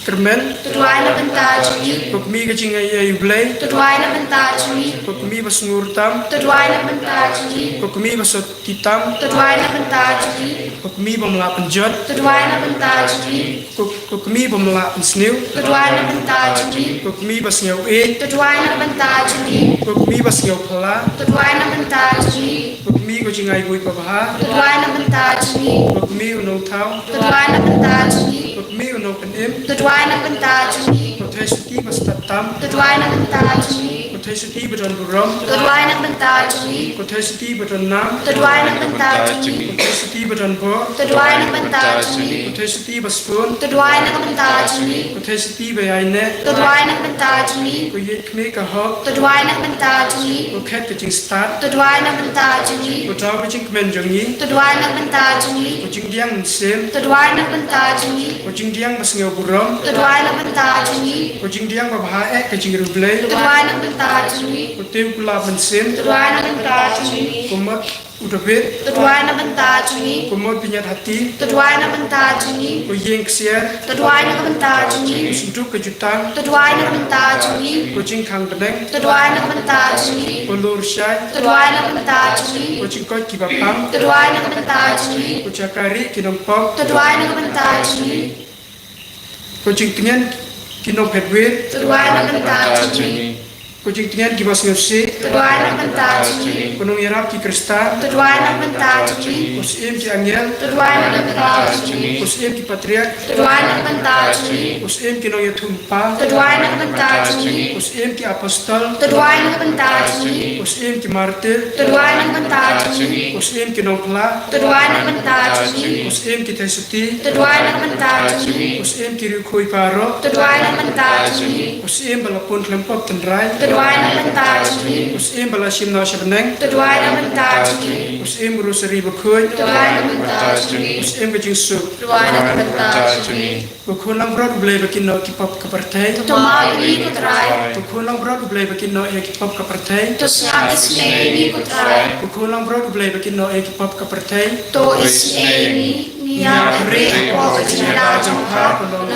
Kyrmen. To duwai na ka bynta jong ngi. Ko kmie ka jingaiei U Blei. To duwai na ka bynta jong ngi. Ko kmie ba sngur tam. To duwai na ka bynta jong ngi. Ko kmie ba soti tam. To duwai na ka bynta jong ngi. Ko kmie bym lah pynjot. To duwai na ka bynta jong ngi. Ko, ko kmie bym lah pynsniew. To duwai na ka bynta jong ngi. Ko kmie ba sngew ïeit. To duwai na ka bynta jong ngi. Ko kmie ba sngew phylla. To duwai na ka bynta jong ngi. Ko kmie ko jingai buit babha. To duwai na ka bynta jong ngi. Ko kmie u nongthaw. To duwai na ka bynta jong ngi. Ko kmie u nongpynim. To duwai na ka bynta jong ngi. Ko theisotti ba stad tam. To duwai na ka bynta jong ngi. Ko theisotti ba don burom. To duwai na ka bynta jong ngi. Ko theisotti ba don nam. To duwai na ka bynta jong ngi. Ko theisotti ba don bor. To duwai na ka bynta jong ngi. Ko theisotti ba sbun. To duwai na ka bynta jong ngi. Ko theisotti ba ïaineh. To duwai na ka bynta jong ngi. Ko ïeit khmih ka hok. To duwai na ka bynta jong ngi. Ko khet ka jingstad. To duwai na ka bynta jong ngi. Ko daw ka jingkmen jong ngi. To duwai na ka bynta jong ngi. Ko jingdiang mynsiem. To duwai na ka bynta jong ngi. Ko jingdiang ba sngew burom. To duwai na ka bynta jong ngi. Ko jingdiang babha eh ka jingriewblei. To duwai na ka bynta jong ngi. Ko tiew kulab mynsiem. To duwai na ka bynta jong ngi. Ko mot u Dabid. To duwai na ka bynta jong ngi. Ko mot bniat hati. To duwai na ka bynta jong ngi. Ko ïing ksiar. To duwai na ka bynta jong ngi. Ko synduk ka jutang. To duwai na ka bynta jong ngi. Ko jingkhang bneng. To duwai na ka bynta jong ngi. Ko lur shai. To duwai na ka bynta jong ngi. Ko jingkoit kiba pang. To duwai na ka bynta jong ngi. Ko jaka rieh ki nongpop. To duwai na ka bynta jong ngi. Ko jingtngen ki nongphet wir. To duwai na ka bynta jong ngi. Ko jingtngen kiba sngewsih. To duwai na ka bynta jong ngi. Ko nongïarap ki Khristan. To duwai na ka bynta jong ngi. Ko syiem ki angel. To duwai na ka bynta jong ngi. Ko syiem ki patriark. To duwai na ka bynta jong ngi. Ko syiem ki nongïathuhlypa. To duwai na ka bynta jong ngi. Ko syiem ki apostol. To duwai na ka bynta jong ngi. Ko syiem ki martir. To duwai na ka bynta jong ngi. Ko syiem ki nongphla. To duwai na ka bynta jong ngi. Ko syiem ki theisotti. To duwai na ka bynta jong ngi. Ko syiem ki riewkhuid baroh. To duwai na ka bynta jong ngi. Ko syiem ba la pun khlem pop tynrai. To duwai na ka bynta jong ngi. Ko syiem ba la shim noh sha bneng. To duwai na ka bynta jong ngi. Ko syiem u Rosari bakhuid. To duwai na ka bynta jong ngi. Ko syiem ka jingsuk. To duwai na ka bynta jong ngi. Ko khun langbrot U Blei ba kit noh ïa ki pop ka pyrthei. To map ïa ngi ko Trai. Ko khun langbrot U Blei ba kit noh ïa ki pop ka pyrthei. To sngap isynei ïa ngi ko Trai. Ko khun langbrot U Blei ba kit noh ïa ki pop ka pyrthei. To isynei ïa ngi. Ngi ïakynduh hapoh ka jingïada jong pha.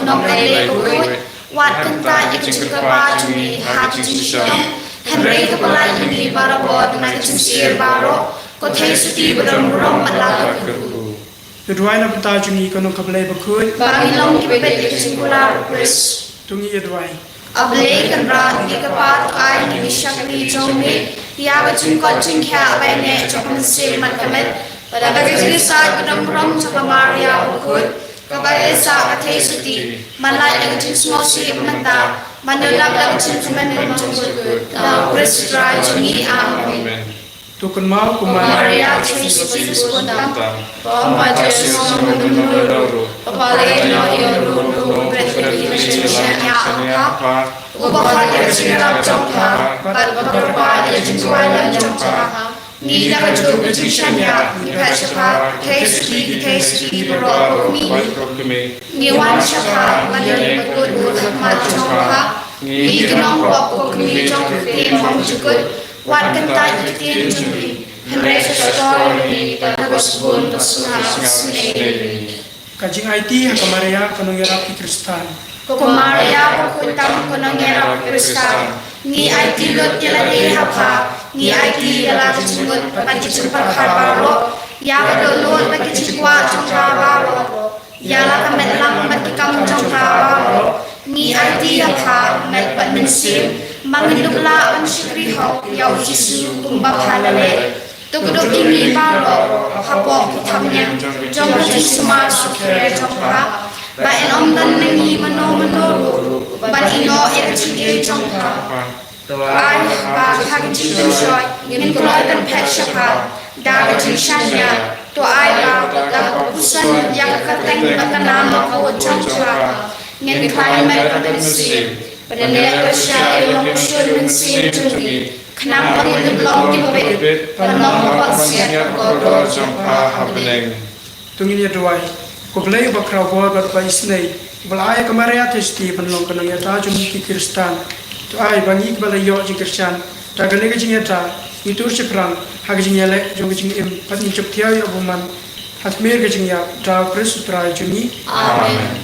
Nongpynim bakhuid. Wat kyntait ïa ka jingkyrpad jong ngi ha ka jingshitom. Hynrei khuslai ïa ngi barabor na ka jingshitom baroh. Ko theisotti ba don burom bad la ka kyrkhu. To duwai na ka bynta jong ngi ko Nongkha Blei bakhuid. Ba ngin long kiba peit ïa ka jingkular u Khrist. To ngin ïa duwai. A Blei Kynrad ngi kyrpad ai ïa ngi shakri jong me ïa ka jingkoit jingkhiah bad ïa ka jingïeit jong ka mynsiem bad ka met. Bad da ka jingïasaid ka don burom jong ka Maria bakhuid, kaba ïasaid ka theisotti, man la ïa ka jingsngewsih mynta, man ïoh dap da ka jingkmen jong u Khrist Trai jong ngi. Amen. To kynmaw ko Maria, Maria, theisotti, sbun tam. Ba ym pat ïohsngew ïa u Trai ruh, ba pynlong ïa u ruh u bret ïa ka jingshaniah ha pha. Uba hap ïa ka jingïarap jong pha bad uba kyrpad ïa ka jingduwai jong pha. Ngi da ka juh ka jingshaniah ngi phet sha pha, theisotti ki theisotti baroh, ko kmie. Ngi wan sha pha ban ïaleh bakut ha khmat jong pha. Ngi ki nongpop, ko kmie jong ka ktien bymjukut. Wat kyntait ïa ka ktien jong ngi, hynrei sngewsih ïa ngi na ka sbun ka sngap sngi. Ka jingaiti ha ka Maria ka nongïarap ki Khristan. Ko Maria bakhuid tam, ko nongïarap ki Khristan. Ngi aiti lut ïa lade ha pha. Ngi aiti ïa la ka jingmut bad ki jingpyrkhat baroh, ïa ka dohnud bad ki jingkwah jong pha baroh, ïa la ka met lang bad ki kam jong pha baroh. Ngi aiti ïa pha met bad mynsiem, ba ngin dup lah ban shakri hok ïa u Jisu kumba pha la leh. To kdup ïa ngi baroh hapoh ki thapniang jong ka jingsumar sukher jong pha, ba yn ym don na ngi mano mano ruh ban ïehnoh ïa ka jingïeit jong pha. To ai ba ha ka jingpynshoi ngin kloi ban phet sha pha da ka jingshaniah. To ai ba da ka puson ïa ka kyrteng bad ka nam bakhuid jong pha ngin khlaiñ met bad mynsiem, bad ngin leh pyrshah ïa u nongshun mynsiem jong ngi, khnang ba ngin ïoh long kiba bit bad nongpynsiat ka kordor jong pha ha bneng. To ngin ïa duwai. Ko Blei uba khraw bor bad uba isynei, uba la ai ïa ka Maria theisotti ban long ka nongïada jong ngi ki Khristan, to ai ba ngi kiba la ïoh jingkyrshan da kane ka jingïada, ngi tur shaphrang ha ka jingïaleh jong ka jingim bad ngin sheptieng ïa u bymman ha khmih ka jingïap da u Khrist u Trai jong ngi. Amen.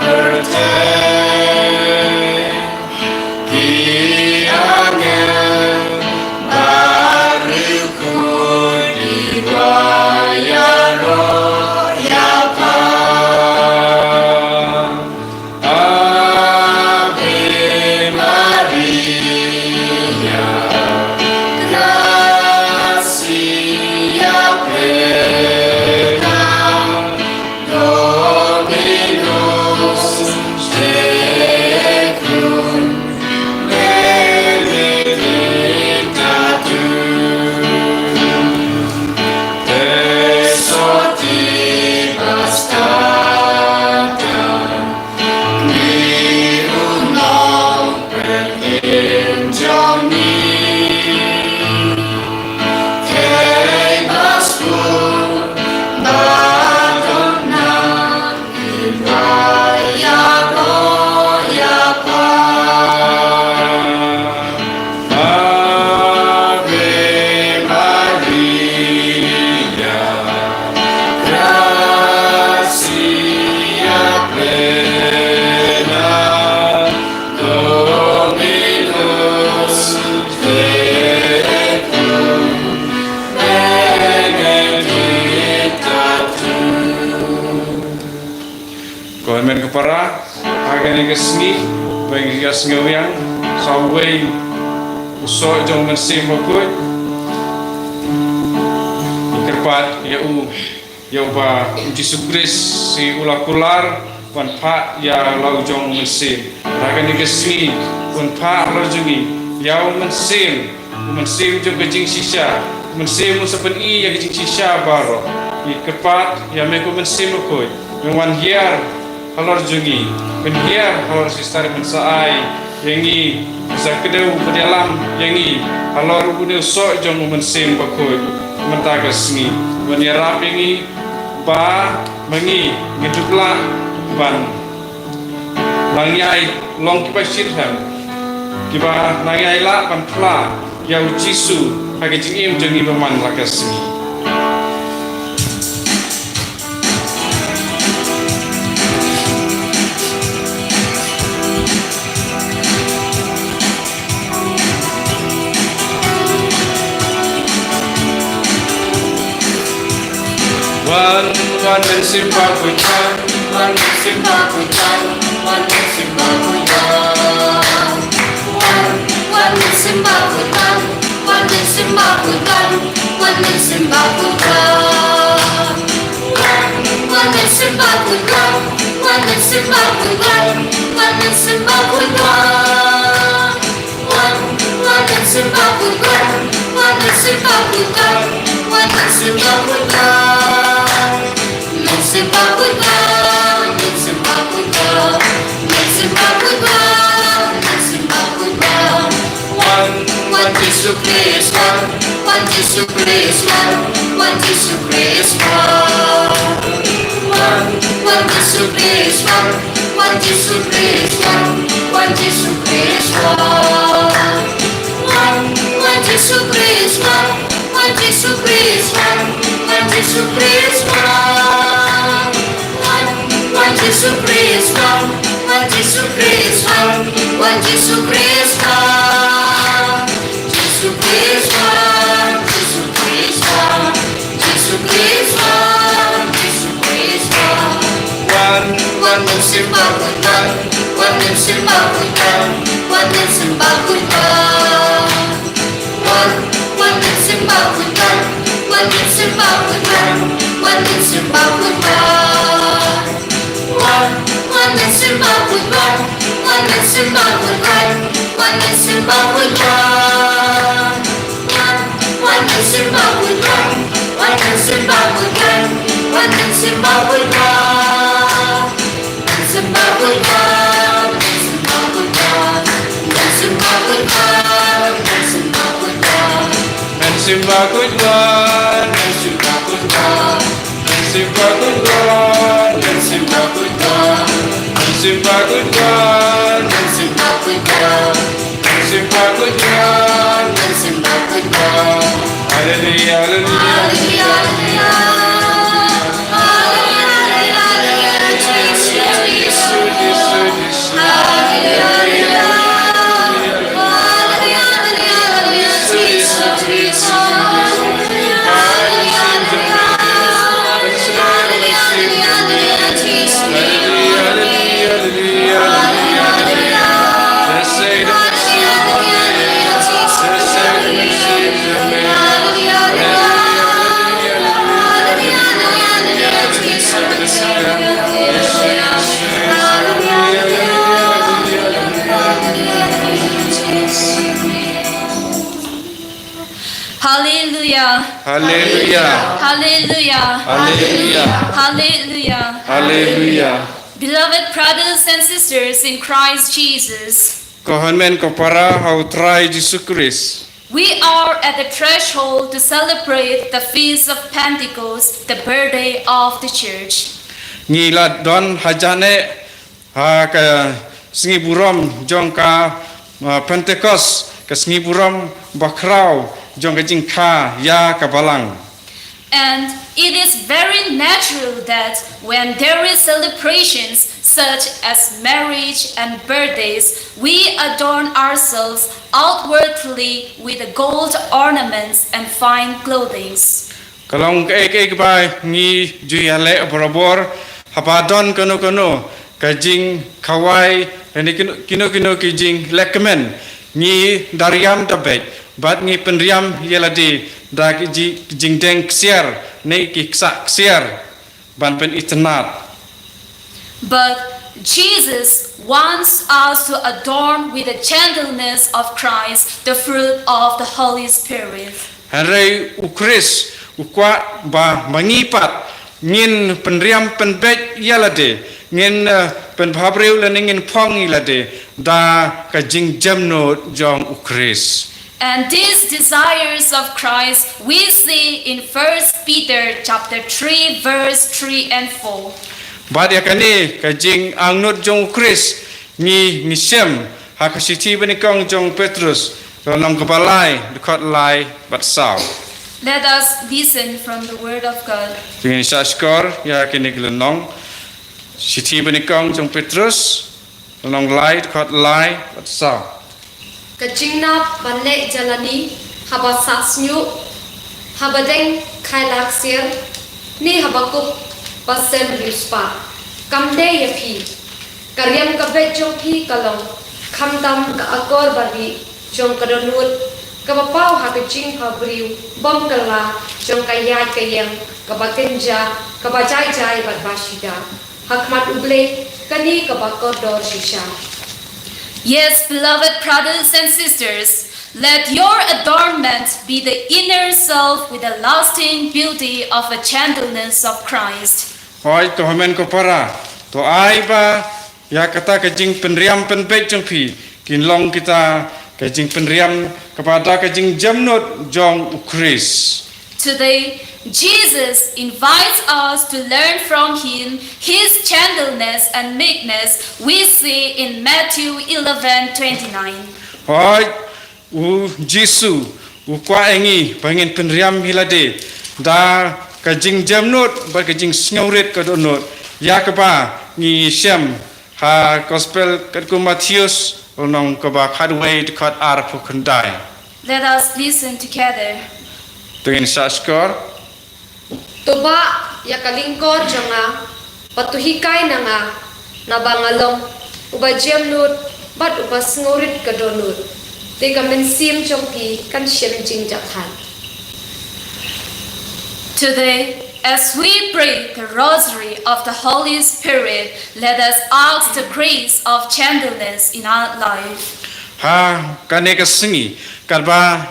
pyrthei. Ki angel baroh ki duwai ïaroh ïapher. Ave Maria, gracia plena, Dominus tecum, benedicta tu te sortibus tangata, qui ut non perdimus. Te bas pur ba don na ïa ro ïa pa. Ave Maria, gratia plena, Dominus tecum, benedicta tu. Ko hynmen ko para, ha kane ka sngi, ba ngi ïa sngewthuh ïa uwei u soh jong u Mynsiem Bakhuid. Ngi kyrpad ïa u, ïa uba u Jisu Khrist, shi u la kular ban phah ïa la u jong u Mynsiem. Ha kane ka sngi, un phah halor jong ngi ïa u Mynsiem, u Mynsiem jong ka jingshisha, u Mynsiem un sa pyni ïa ka jingshisha baroh. Ngi kyrpad ïa me ko Mynsiem Bakhuid, me wan hiar halor jong ngi, pynhiar halor Sister, men sa ai ïa ngi, sa kdew bad ïalam ïa ngi halor une u soh jong u Mynsiem Bakhuid mynta ka sngi. Wan ïarap ïa ngi ba ma ngi ngin dup lah ban nang ïai long kiba shitrhem, kiba nang ïai lah ban phla ïa u Jisu ha ka jingim jong ngi ba man la ka sngi. Wan, wan Mynsiem Bakhuid wan, wan Mynsiem Bakhuid wan, wan Mynsiem Bakhuid wan. Wan, wan Mynsiem Bakhuid wan, wan Mynsiem Bakhuid wan, wan Mynsiem Bakhuid wan. Wan, wan Mynsiem Bakhuid wan, wan Mynsiem Bakhuid wan, wan Mynsiem Bakhuid wan. Wan, wan Mynsiem Bakhuid wan, wan Mynsiem Bakhuid wan, wan Mynsiem Bakhuid wan. Mynsiem Bakhuid wan, Mynsiem Bakhuid wan, Mynsiem Bakhuid wan, Mynsiem Bakhuid wan. Wan, wan Jisu Khrist wan, wan Jisu Khrist wan, wan Jisu Khrist wan. Wan, wan Jisu Khrist wan, wan Jisu Khrist wan, wan Jisu Khrist wan. Wan, wan Jisu Khrist wan, wan Jisu Khrist wan, wan Jisu Khrist wan. Wan, wan Jisu Khrist wan, wan Jisu Khrist wan, wan Jisu Khrist wan. Jisu Khrist wan, Jisu Khrist wan, Jisu Khrist wan, Jisu Khrist wan. Wan, wan Ngan symba kuit wan, ngan symba kuit wan. Ngan symba kuit wan, ngan symba kuit wan. Ngan symba kuit wan, ngan symba kuit wan. Ngan symba kuit wan, ngan symba kuit wan. Hallelujah, hallelujah. Hallelujah, hallelujah. Hallelujah, hallelujah. Hallelujah, hallelujah. Hallelujah. Hallelujah. Hallelujah. Hallelujah. Hallelujah. Hallelujah. Beloved brothers and sisters in Christ Jesus, ko hynmen ko para ha U Trai Jisu Khrist, we are at the threshold to celebrate the Feast of Pentecost, the birthday of the church. Ngi la don hajan eh ha ka sngi burom jong ka, uh, Pentecost, ka sngi burom bakhraw jong ka jingkha ïa ka balang. And it is very natural that when there is celebrations such as marriage and birthdays, we adorn ourselves outwardly with gold ornaments and fine clothings. Ka long kaei kaei kaba ngi ju ïaleh barabor haba don kano kano ka jingkhawai lane kino kino ki jinglehkmen, ngi da riam da beit bad ngi pynriam ïa lade da ki ji-, jingdeng ksiar ne ki ksah ksiar ban pynitynnad. But Jesus wants us to adorn with the gentleness of Christ, the fruit of the Holy Spirit. Hynrei U Khrist u kwah ba ma ngi pat ngin pynriam pynbeit ïa lade, ngin, eh, pynbhabriew lane ngin phong ïa lade da ka jingjemnud jong U Khrist. And these desires of Christ we see in First Peter chapter three, verse three and four. Bad ïa kane ka jingangnud jong U Khrist ngi, ngi shem ha ka shithi banyngkong jong Petrus, lynnong kaba lai, dkhot lai bad saw. Let us listen from the word of God. To ngin shah shkor ïa kine ki lynnong. Shithi banyngkong jong Petrus, lynnong lai, dkhot lai bad saw. Ka jingnap ban leh jingïaleh haba sah shñiuh, haba deng khai la ksiar, ne haba kup ba sem riewspah, kam dei ïa phi. Ka riam ka beit jong phi ka long khamtam ka akor barieh jong ka dohnud, kaba paw ha ka jingbhabriew bymkylla jong ka ïaid ka ïeng, kaba kynja, kaba jai jai bad ba shida ha khmat U Blei, kane kaba kordor shisha. Yes, beloved brothers and sisters, let your adornment be the inner self with the lasting beauty of a gentleness of Christ. Hooid, ko hynmen ko para, to ai ba ïa kata ka jingpynriam pynbeit jong phi kin long kita ka jingpynriam kaba da ka jingjemnud jong U Khrist. Today, Jesus invites us to learn from him his gentleness and meekness we see in Matthew eleven twenty-nine. Hooid, U Jisu u kwah ïa ngi ba ngin pynriam ïa lade da ka jingjemnud bad ka jingsngewrit ka dohnud, ïa kaba ngi shem ha Gospel katkum Mathaios, lynnong kaba khatwei, dkhot arphew khyndai. Let us listen together. To ngin shah shkor. To bah ïa ka lyngkor jong nga, bad to hikai na nga, Naba nga long uba jemnud bad uba sngewrit ka dohnud, te ka mynsiem jong phi kan shem jingjahthait. Today, as we pray the Rosary of the Holy Spirit, let us ask the grace of gentleness in our life. Ha kane ka sngi, katba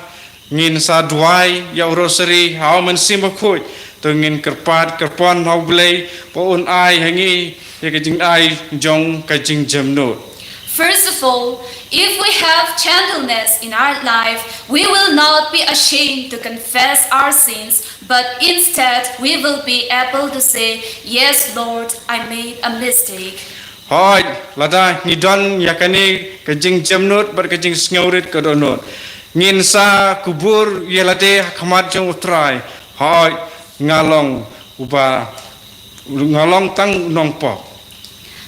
ngin sa duwai ïa u Rosary ha u Mynsiem Bakhuid, to ngin kyrpad kyrpon ha U Blei ba un ai ha ngi ïa ka jingai jong ka jingjemnud. First of all, if we have gentleness in our life, we will not be ashamed to confess our sins, but instead we will be able to say, "Yes, Lord, I made a mistake." Hooid, lada ngi don ïa kane ka jingjemnud bad ka jingsngewrit ka dohnud, ngin sa kubur ïa lade ha khmat jong U Trai. Hooid, nga long uba, nga long tang u nongpop.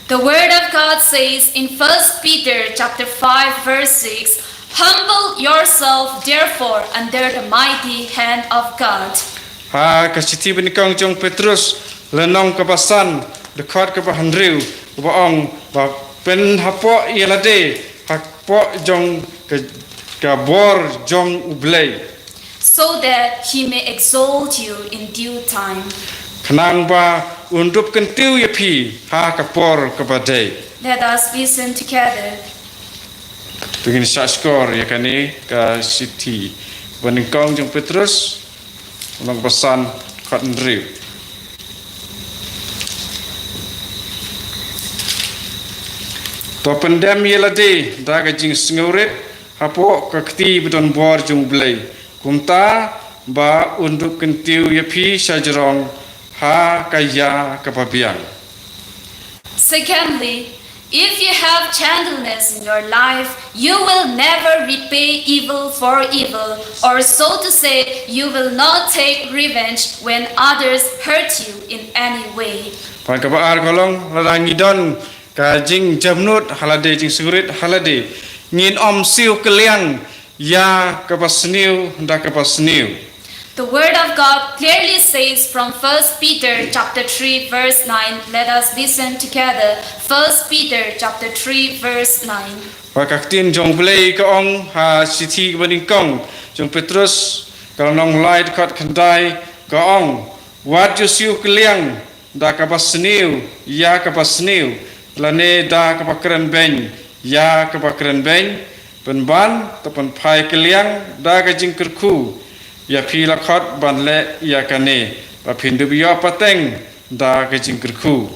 The word of God says in First Peter chapter five verse six, "Humble yourself therefore under the mighty hand of God." Ha ka shithi banyngkong jong Petrus, lynnong kaba san, dkhot kaba hynriew, uba ong ba pynhapoh ïa lade hapoh jong ka, ka bor jong U Blei. So that he may exalt you in due time. Khnang ba un dup kyntiew ïa phi ha ka por kaba dei. Let us listen together. To ngin sa shkor ïa kane ka shithi banyngkong jong Petrus, lynnong ba san, dkhot hynriew. To pyndem ïa lade da ka jingsngewrit hapoh ka kti badonbor jong U Blei, kumta ba un dup kyntiew ïa phi shajrong ha ka ïa kaba biang. Secondly, if you have gentleness in your life, you will never repay evil for evil, or so to say, you will not take revenge when others hurt you in any way. Bad kaba ar ka long, lada ngi don ka jingjemnud ha lade, jingsngewrit ha lade, ngin ym siew kylliang ïa kaba sniew da kaba sniew. The word of God clearly says from First Peter chapter three verse nine. Let us listen together. First Peter chapter three verse nine. Bad ka ktien jong U Blei ka ong ha shithi banyngkong jong Petrus, ka lynnong lai, dkhot khyndai, ka ong, wat ju siew kylliang da kaba sniew ïa kaba sniew, lane da kaba kren beiñ ïa kaba kren beiñ, pynban to pynphai kylliang da ka jingkyrkhu. Ïa phi la khot ban leh ïa kane, ba phin dup ïoh pateng da ka jingkyrkhu.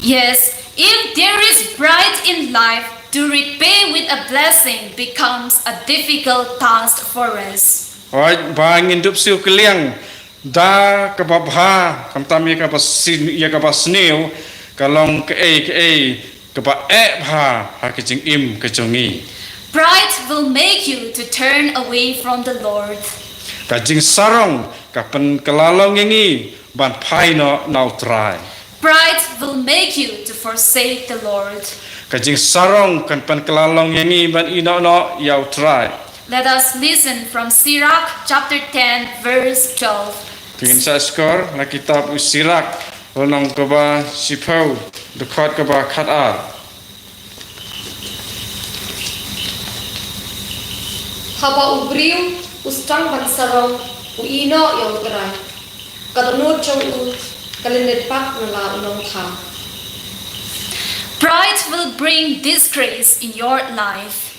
Yes, if there is pride in life, to repay with a blessing becomes a difficult task for us. Hooid, ba ngin dup siew kylliang da kaba bha khamtam ïa kaba sn-, ïa kaba sniew, ka long kaei kaei kaba eh bha ha ka jingim ka jong ngi. Pride will make you to turn away from the Lord. Ka jingsarong ka pynkylla long ïa ngi ban phai noh na U Trai. Pride will make you to forsake the Lord. Ka jingsarong kan pynkylla long ïa ngi ban ïehnoh noh ïa U Trai. Let us listen from Sirach chapter ten verse twelve. To ngin sa shkor na kitab u Sirach, lynnong kaba shiphew, dkhot kaba khatar. Haba u briew u sdang ban sarong, u ïehnoh ïa U Trai. Ka dohnud jong u ka lyndet pat na la u nongthaw. Pride will bring disgrace in your life.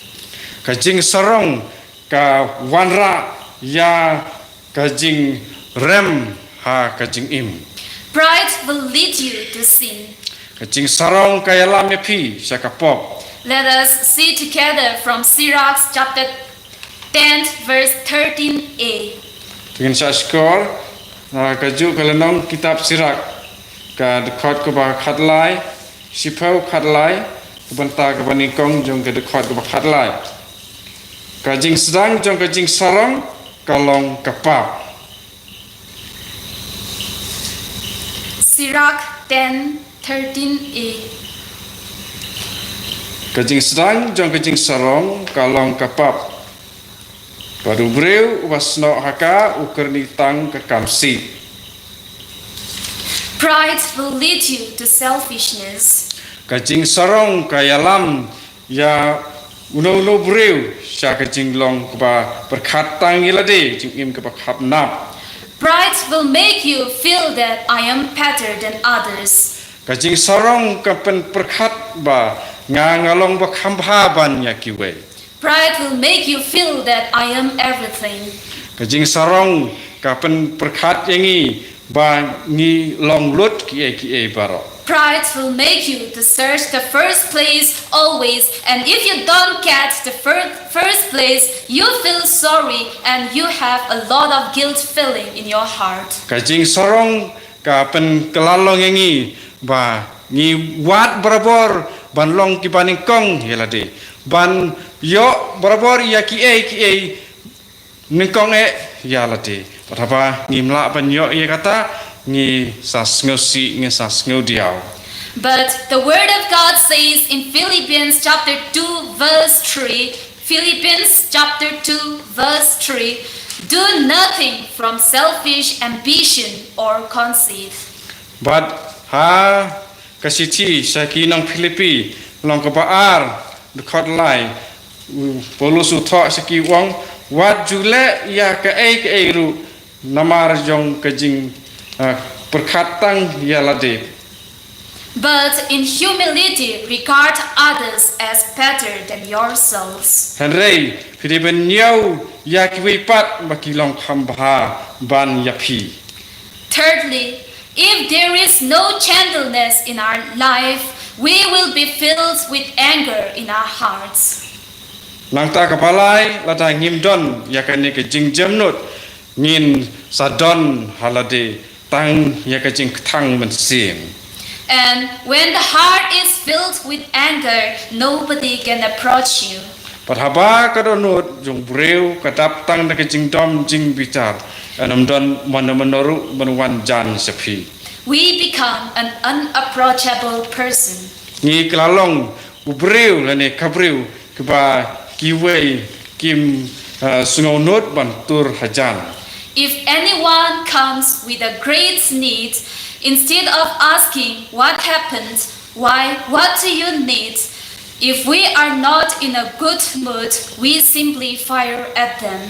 Ka jingsarong ka wanrah ïa ka jingrem ha ka jingim. Pride will lead you to sin. Ka jingsarong ka ïalam ïa phi sha ka pop. Let us see together from Sirach chapter ten verse thirteen a. To ngin sa shkor na kajuh ka lynnong kitab Sirach, ka dkhot kaba khatlai, shiphew khatlai, ka bynta kaba nyngkong jong ka dkhot kaba khatlai. Ka jingsdang jong ka jingsarong ka long ka pap. Sirach ten thirteen a. Ka jingsdang jong ka jingsarong ka long ka pap, bad u briew uba snoh ha ka u kyrni tang ka kam sih. Pride will lead you to selfishness. Ka jingsarong ka ïalam ïa uno uno briew sha ka jinglong kaba pyrkhat tang ïa lade, jingim kaba khapnap. Pride will make you feel that I am better than others. Ka jingsarong ka pynpyrkhat ba nga nga long ba kham bha ban ïa kiwei. Pride will make you feel that I am everything. Ka jingsarong ka pynpyrkhat ïa ngi ba ngi long lut kiei kiei baroh. Pride will make you to search the first place always, and if you don't get the fir- first place, you feel sorry and you have a lot of guilt feeling in your heart. Ka jingsarong ka pynkylla long ïa ngi ba ngi wad barabor ban long kiba nyngkong ïa lade, ban ïoh barabor ïa kiei kiei nyngkong eh ïa lade. Bad haba ngim lah ban ïoh ïa kata, ngi sa sngewsih, ngi sa sngewdiaw. But the word of God says in Philippians chapter two verse three, Philippians chapter two verse three, "Do nothing from selfish ambition or conceit." Bad ha ka shithi sha ki nong Philippi, lynnong kaba ar, dkhot lai, u Paulus u thoh sha ki, u ong, wat ju leh ïa kaei kaei ruh namar jong ka jing, ah, pyrkhat tang ïa lade. But in humility regard others as better than yourselves. Hynrei phi dei ban ñiew ïa kiwei pat ba ki long kham bha ban ïa phi. Thirdly, if there is no gentleness in our life, we will be filled with anger in our hearts. Nangta kaba lai, lada ngim don ïa kane ka jingjemnud, ngin sa don ha lade tang ïa ka jingkthang mynsiem. And when the heart is filled with anger, nobody can approach you. Bad haba ka dohnud jong u briew ka dap tang da ka jingdom jingbitar, yn ym don mano mano ruh ban wan jan sha phi. We become an unapproachable person. Ngi kylla long u briew lane ka briew kaba kiwei kim, uh, sngewnud ban tur hajan. If anyone comes with a great need, instead of asking what happened, why, what do you need, if we are not in a good mood, we simply fire at them.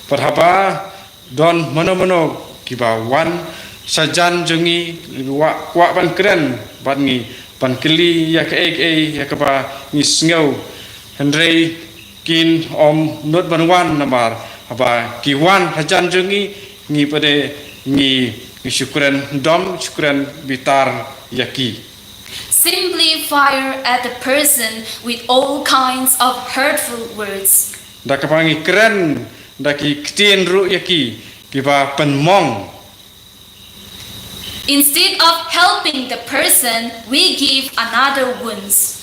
Bad haba don mano mano kiba wan shajan jong ngi, kwah, kwah ban kren bad ngi, ban kylli ïa kaei kaei ïa kaba ngi sngew, hynrei kin ym nud ban wan namar haba ki wan hajan jong ngi, ngi pat de ngi, ngi shu kren dom, shu kren bitar ïa ki. Simply fire at the person with all kinds of hurtful words. Da kaba ngi kren da ki ktien ruh ïa ki kiba pynmong. Instead of helping the person, we give another wounds.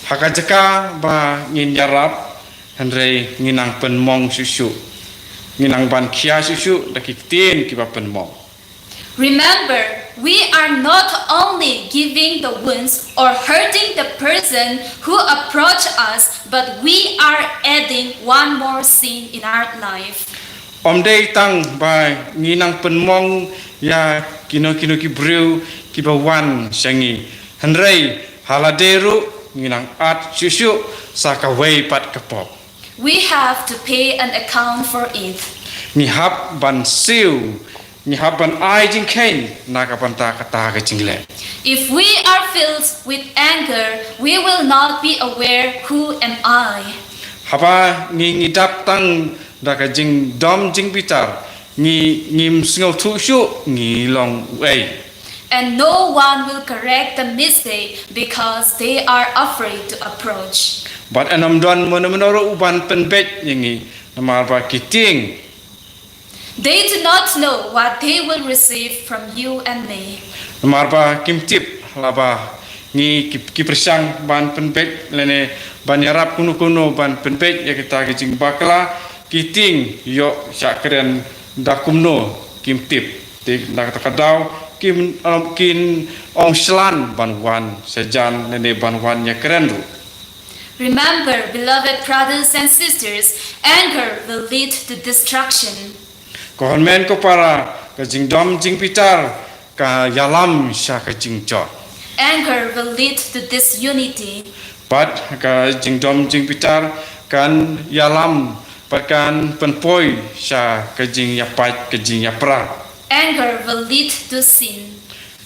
Ha ka jaka ba ngin ïarap, hynrei ngi nang pynmong shuh shuh. Ngi nang ban khia shuh shuh da ki ktien kiba pynmong. Remember, we are not only giving the wounds or hurting the person who approached us, but we are adding one more sin in our life. Ym dei tang ba ngi nang pynmong ïa kino kino ki briew kiba wan sha ngi, hynrei ha lade ruh ngi nang add shuh shuh sa kawei pat ka pop. We have to pay an account for it. Ngi hap ban siew, ngi hap ban ai jingkheiñ na ka bynta kata ka jingleh. If we are filled with anger, we will not be aware who am I. Haba ngi, ngi dap tang da ka jingdom jingbitar, ngi, ngim sngewthuh shuh ngi long uei. And no one will correct the mistake because they are afraid to approach. Bad yn ym don mano mano ruh u ban pynbeit ïa ngi namar ba ki tieng. They do not know what they will receive from you and me. Namar ba kim tip, lada ngi ki, ki pyrshang ban pynbeit lane ban ïarap kuno kuno ban pynbeit ïa kita ki jingbakla, ki tieng ïoh shah kren da kumno kim tip. Te na kata ka daw kim, um, kin ym shlan ban wan shajan lane ban wan ïakren ruh. Remember, beloved brothers and sisters, anger will lead to destruction. Ko hynmen ko para, ka jingdom jingbitar ka ïalam sha ka jingjot. Anger will lead to disunity. Bad ka jingdom jingbitar kan ïalam bad kan pynpoi sha ka jingïapait ka jingïapra. Anger will lead to sin.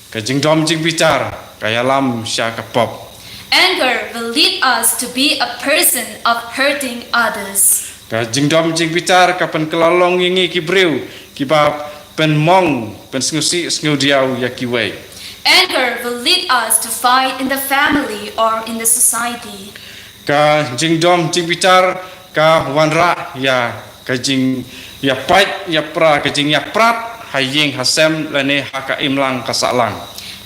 Ka jingdom jingbitar ka ïalam sha ka pop. Anger will lead us to be a person of hurting others. Ka jingdom jingbitar ka pynkylla long ïa ngi ki briew kiba pynmong pynsngewsih sngewdiaw ïa kiwei. Anger will lead us to fight in the family or in the society. Ka jingdom jingbitar ka wanrah ïa ka jingïapait ïapra, ka jingïaprat ha ïing ha sem lane ha ka imlang ka sahlang.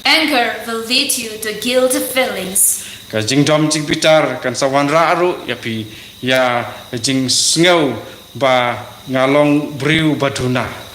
Anger will lead you to guilt feelings. Ka jingdom jingbitar kan sa wanrah ruh ïa phi ïa ka jingsngew ba nga long briew ba duna.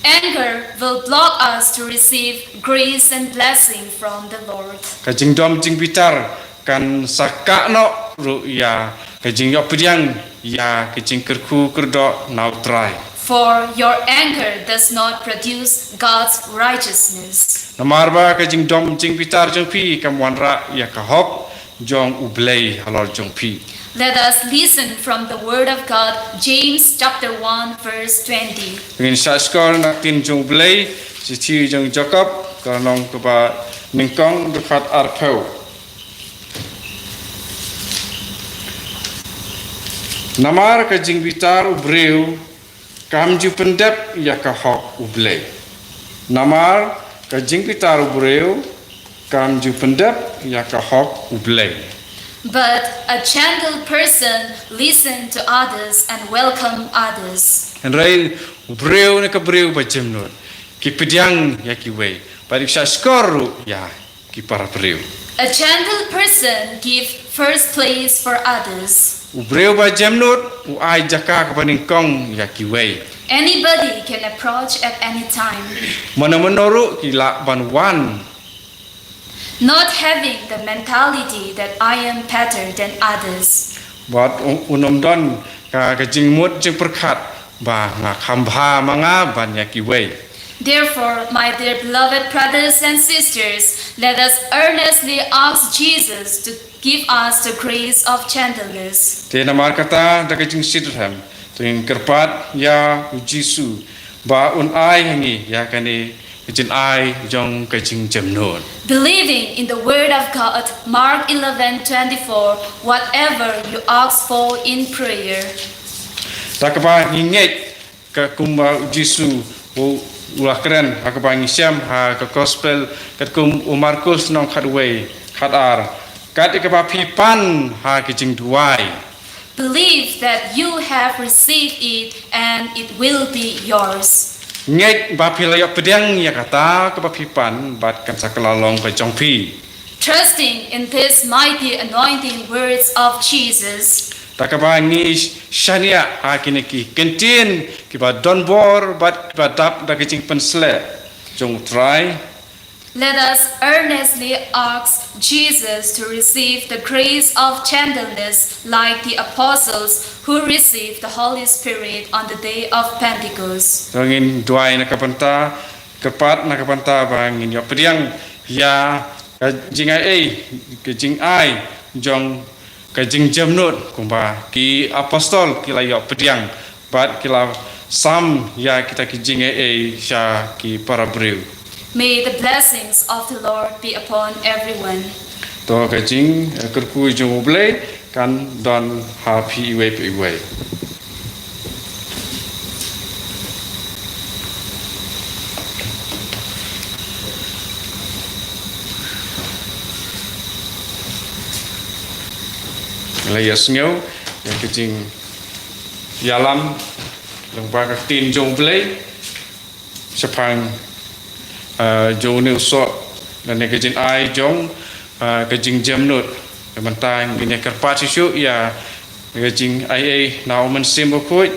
Anger will block us to receive grace and blessing from the Lord. Ka jingdom jingbitar kan sa kah noh ruh ïa ka jingïoh pdiang ïa ka jingkyrkhu kyrdoh na U Trai. For your anger does not produce God's righteousness. Namar ba ka jingdom jingbitar jong phi kam wanrah ïa ka hok jong U Blei halor jong phi. Let us listen from the word of God, James chapter one verse twenty. Ngin shah shkor na ka ktien jong U Blei, shithi jong Jakob, ka lynnong kaba nyngkong, dkhot arphew. Namar ka jingbitar u briew kam ju pyndep ïa ka hok U Blei. Namar ka jingbitar u briew kam ju pyndep ïa ka hok U Blei. But a gentle person listen to others and welcome others. Hynrei u briew ne ka briew ba jemnud ki pdiang ïa kiwei bad ki shah shkor ruh ïa ki para briew. A gentle person give first place for others. U briew ba jemnud u ai jaka kaba nyngkong ïa kiwei. Anybody can approach at any time. Mano mano ruh ki lah ban wan. Not having the mentality that I am better than others. Bad u-, un ym don ka, ka jingmut jingpyrkhat ba nga kham bha ma nga ban ïa kiwei. Therefore, my dear beloved brothers and sisters, let us earnestly ask Jesus to give us the grace of gentleness. Te namar kata da ka jingshitrhem to ngin kyrpad ïa U Jisu ba un ai ha ngi ïa kane ka jingai jong ka jingjemnud. Believing in the word of God, Mark eleven twenty-four, whatever you ask for in prayer. Da kaba ngi ngeit ka kumba U Jisu u, u la kren ha kaba ngi shem ha ka gospel katkum u Markus lynnong khatwei, khatar. Kat ïa kaba phi pan ha ka jingduwai. Believe that you have received it and it will be yours. Ngeit ba phi la ïoh pdiang ïa kata kaba phi pan bad kan sa kylla long ka jong phi. Trusting in this mighty anointing words of Jesus. Da kaba ngi shaniah ha kine ki kyntien kiba don bor bad kiba dap da ka jingpynsleh jong U Trai. Let us earnestly ask Jesus to receive the grace of gentleness like the apostles who received the Holy Spirit on the day of Pentecost. To ngin duwai na ka bynta, kyrpad na ka bynta ba ngin ïoh pdiang ïa ka jingai, ka jingai jong ka jingjemnud kumba ki apostol ki la ïoh pdiang bad ki la sam ïa kita ki jingai sha ki para briew. May the blessings of the Lord be upon everyone. To ka jing, eh, kyrkhu jong U Blei kan don ha phi iwei pa iwei. La ïa sngew ïa ka jingïalam lyngba ka ktien jong U Blei shaphang, ah, jong une u soh lane ka jingai jong, ah, ka jingjemnud. Ka mynta ngin ïa kyrpad shuh shuh ïa ka jingaiei na U Mynsiem Bakhuid,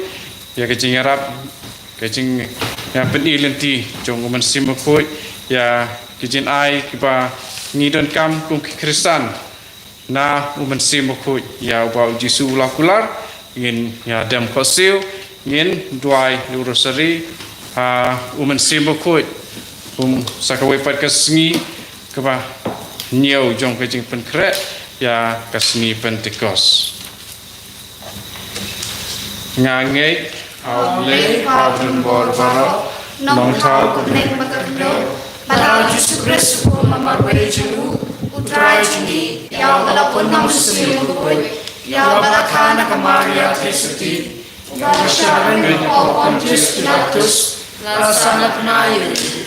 ïa ka jingïarap, ka jingïapyni lynti jong U Mynsiem Bakhuid ïa ka jingai kiba ngi donkam kum ki Khristan. Na U Mynsiem Bakhuid ïa uba U Jisu u la kular, ngin ïa dem khohsiew, ngin duwai ïa u rosari ha U Mynsiem Bakhuid. Sa kawei pat ka sngi kaba hynñiew jong ka jingpynkhreh ïa ka sngi Pentekost. Nga ngeit ha U Blei, U Kpa uba don bor baroh, nongthaw, kaba bneng bad ka khyndew, bad ha U Jisu Khrist, U Khun marwei jong U Trai jong ngi, ïa uba la pynlong sha u Mynsiem Bakhuid, ïa uba la kha na ka Maria Theisotti, uba la shah rngiew ha u Pontius Pilatus, la sah na bnai,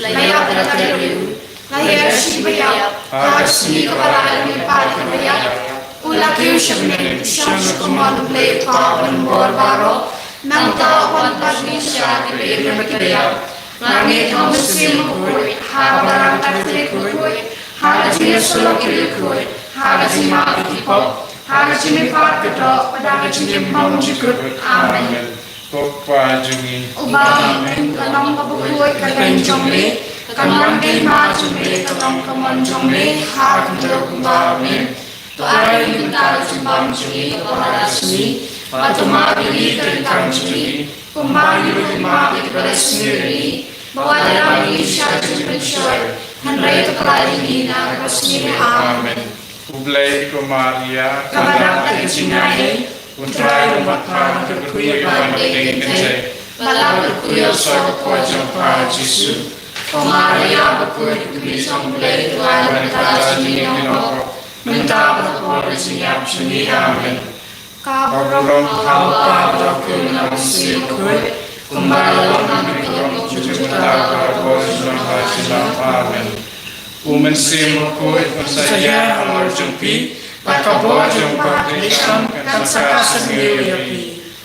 la ïap, la treh, la ïaishim bad ïap ha ka sngi kaba ar, ha ka sngi kaba ar, u la kiew sha bneng, u shong sha ka mon U Blei U Kpa uba don bor baroh. Nangta u wan pat sha kiba im bad kiba ïap. Nga ngeit ha U Mynsiem Bakhuid, ha ka balang Katholik bakhuid, ha ka jingïasyllok bakhuid, ha ka jingmap ïa ki pop, ha ka jingmihpat ka doh, bad ha ka jingim bymjukut. Amen. Ko Kpa jong ngi, uba ha bneng, ka long kaba khuid ka kyrteng jong me, kan wan ka hima jong me, kan long ka mon jong me ha ka khyndew kumba ha bneng. To ai ïa ngi mynta ka jingbam jong ngi kaba ha ka sngi, bad to map ïa ngi ka jingkam jong ngi, kumba ngi ruh ngi map ïa kiba leh sngi ïa ngi, bad wat ïalam ïa ngi sha ka jingpynshoi, hynrei to pyllait ïa ngi na ka sngi. Amen. U Blei, ko Maria, kaba rap da ka jingaiei, U Trai u don bad pha, to kyrkhu ïa pha ha ki kynthei, bad la kyrkhu ïa u soh ka por jong pha Jisu. Ko Maria bakhuid, ka kmie jong U Blei, to ai lad ïa ngi ki nongrok, mynta bad ha ka por ka jingïap jong ngi. Amen. Ka burom ha U Kpa bad ha U Khun bad ha U Mynsiem Bakhuid, kumba la long, kumba ha ka por, junom la junom. Amen. U Mynsiem Bakhuid un sa ïaid halor jong phi, bad ka bor jong U Kpa Blei kan sa kha sngewsih ïa phi.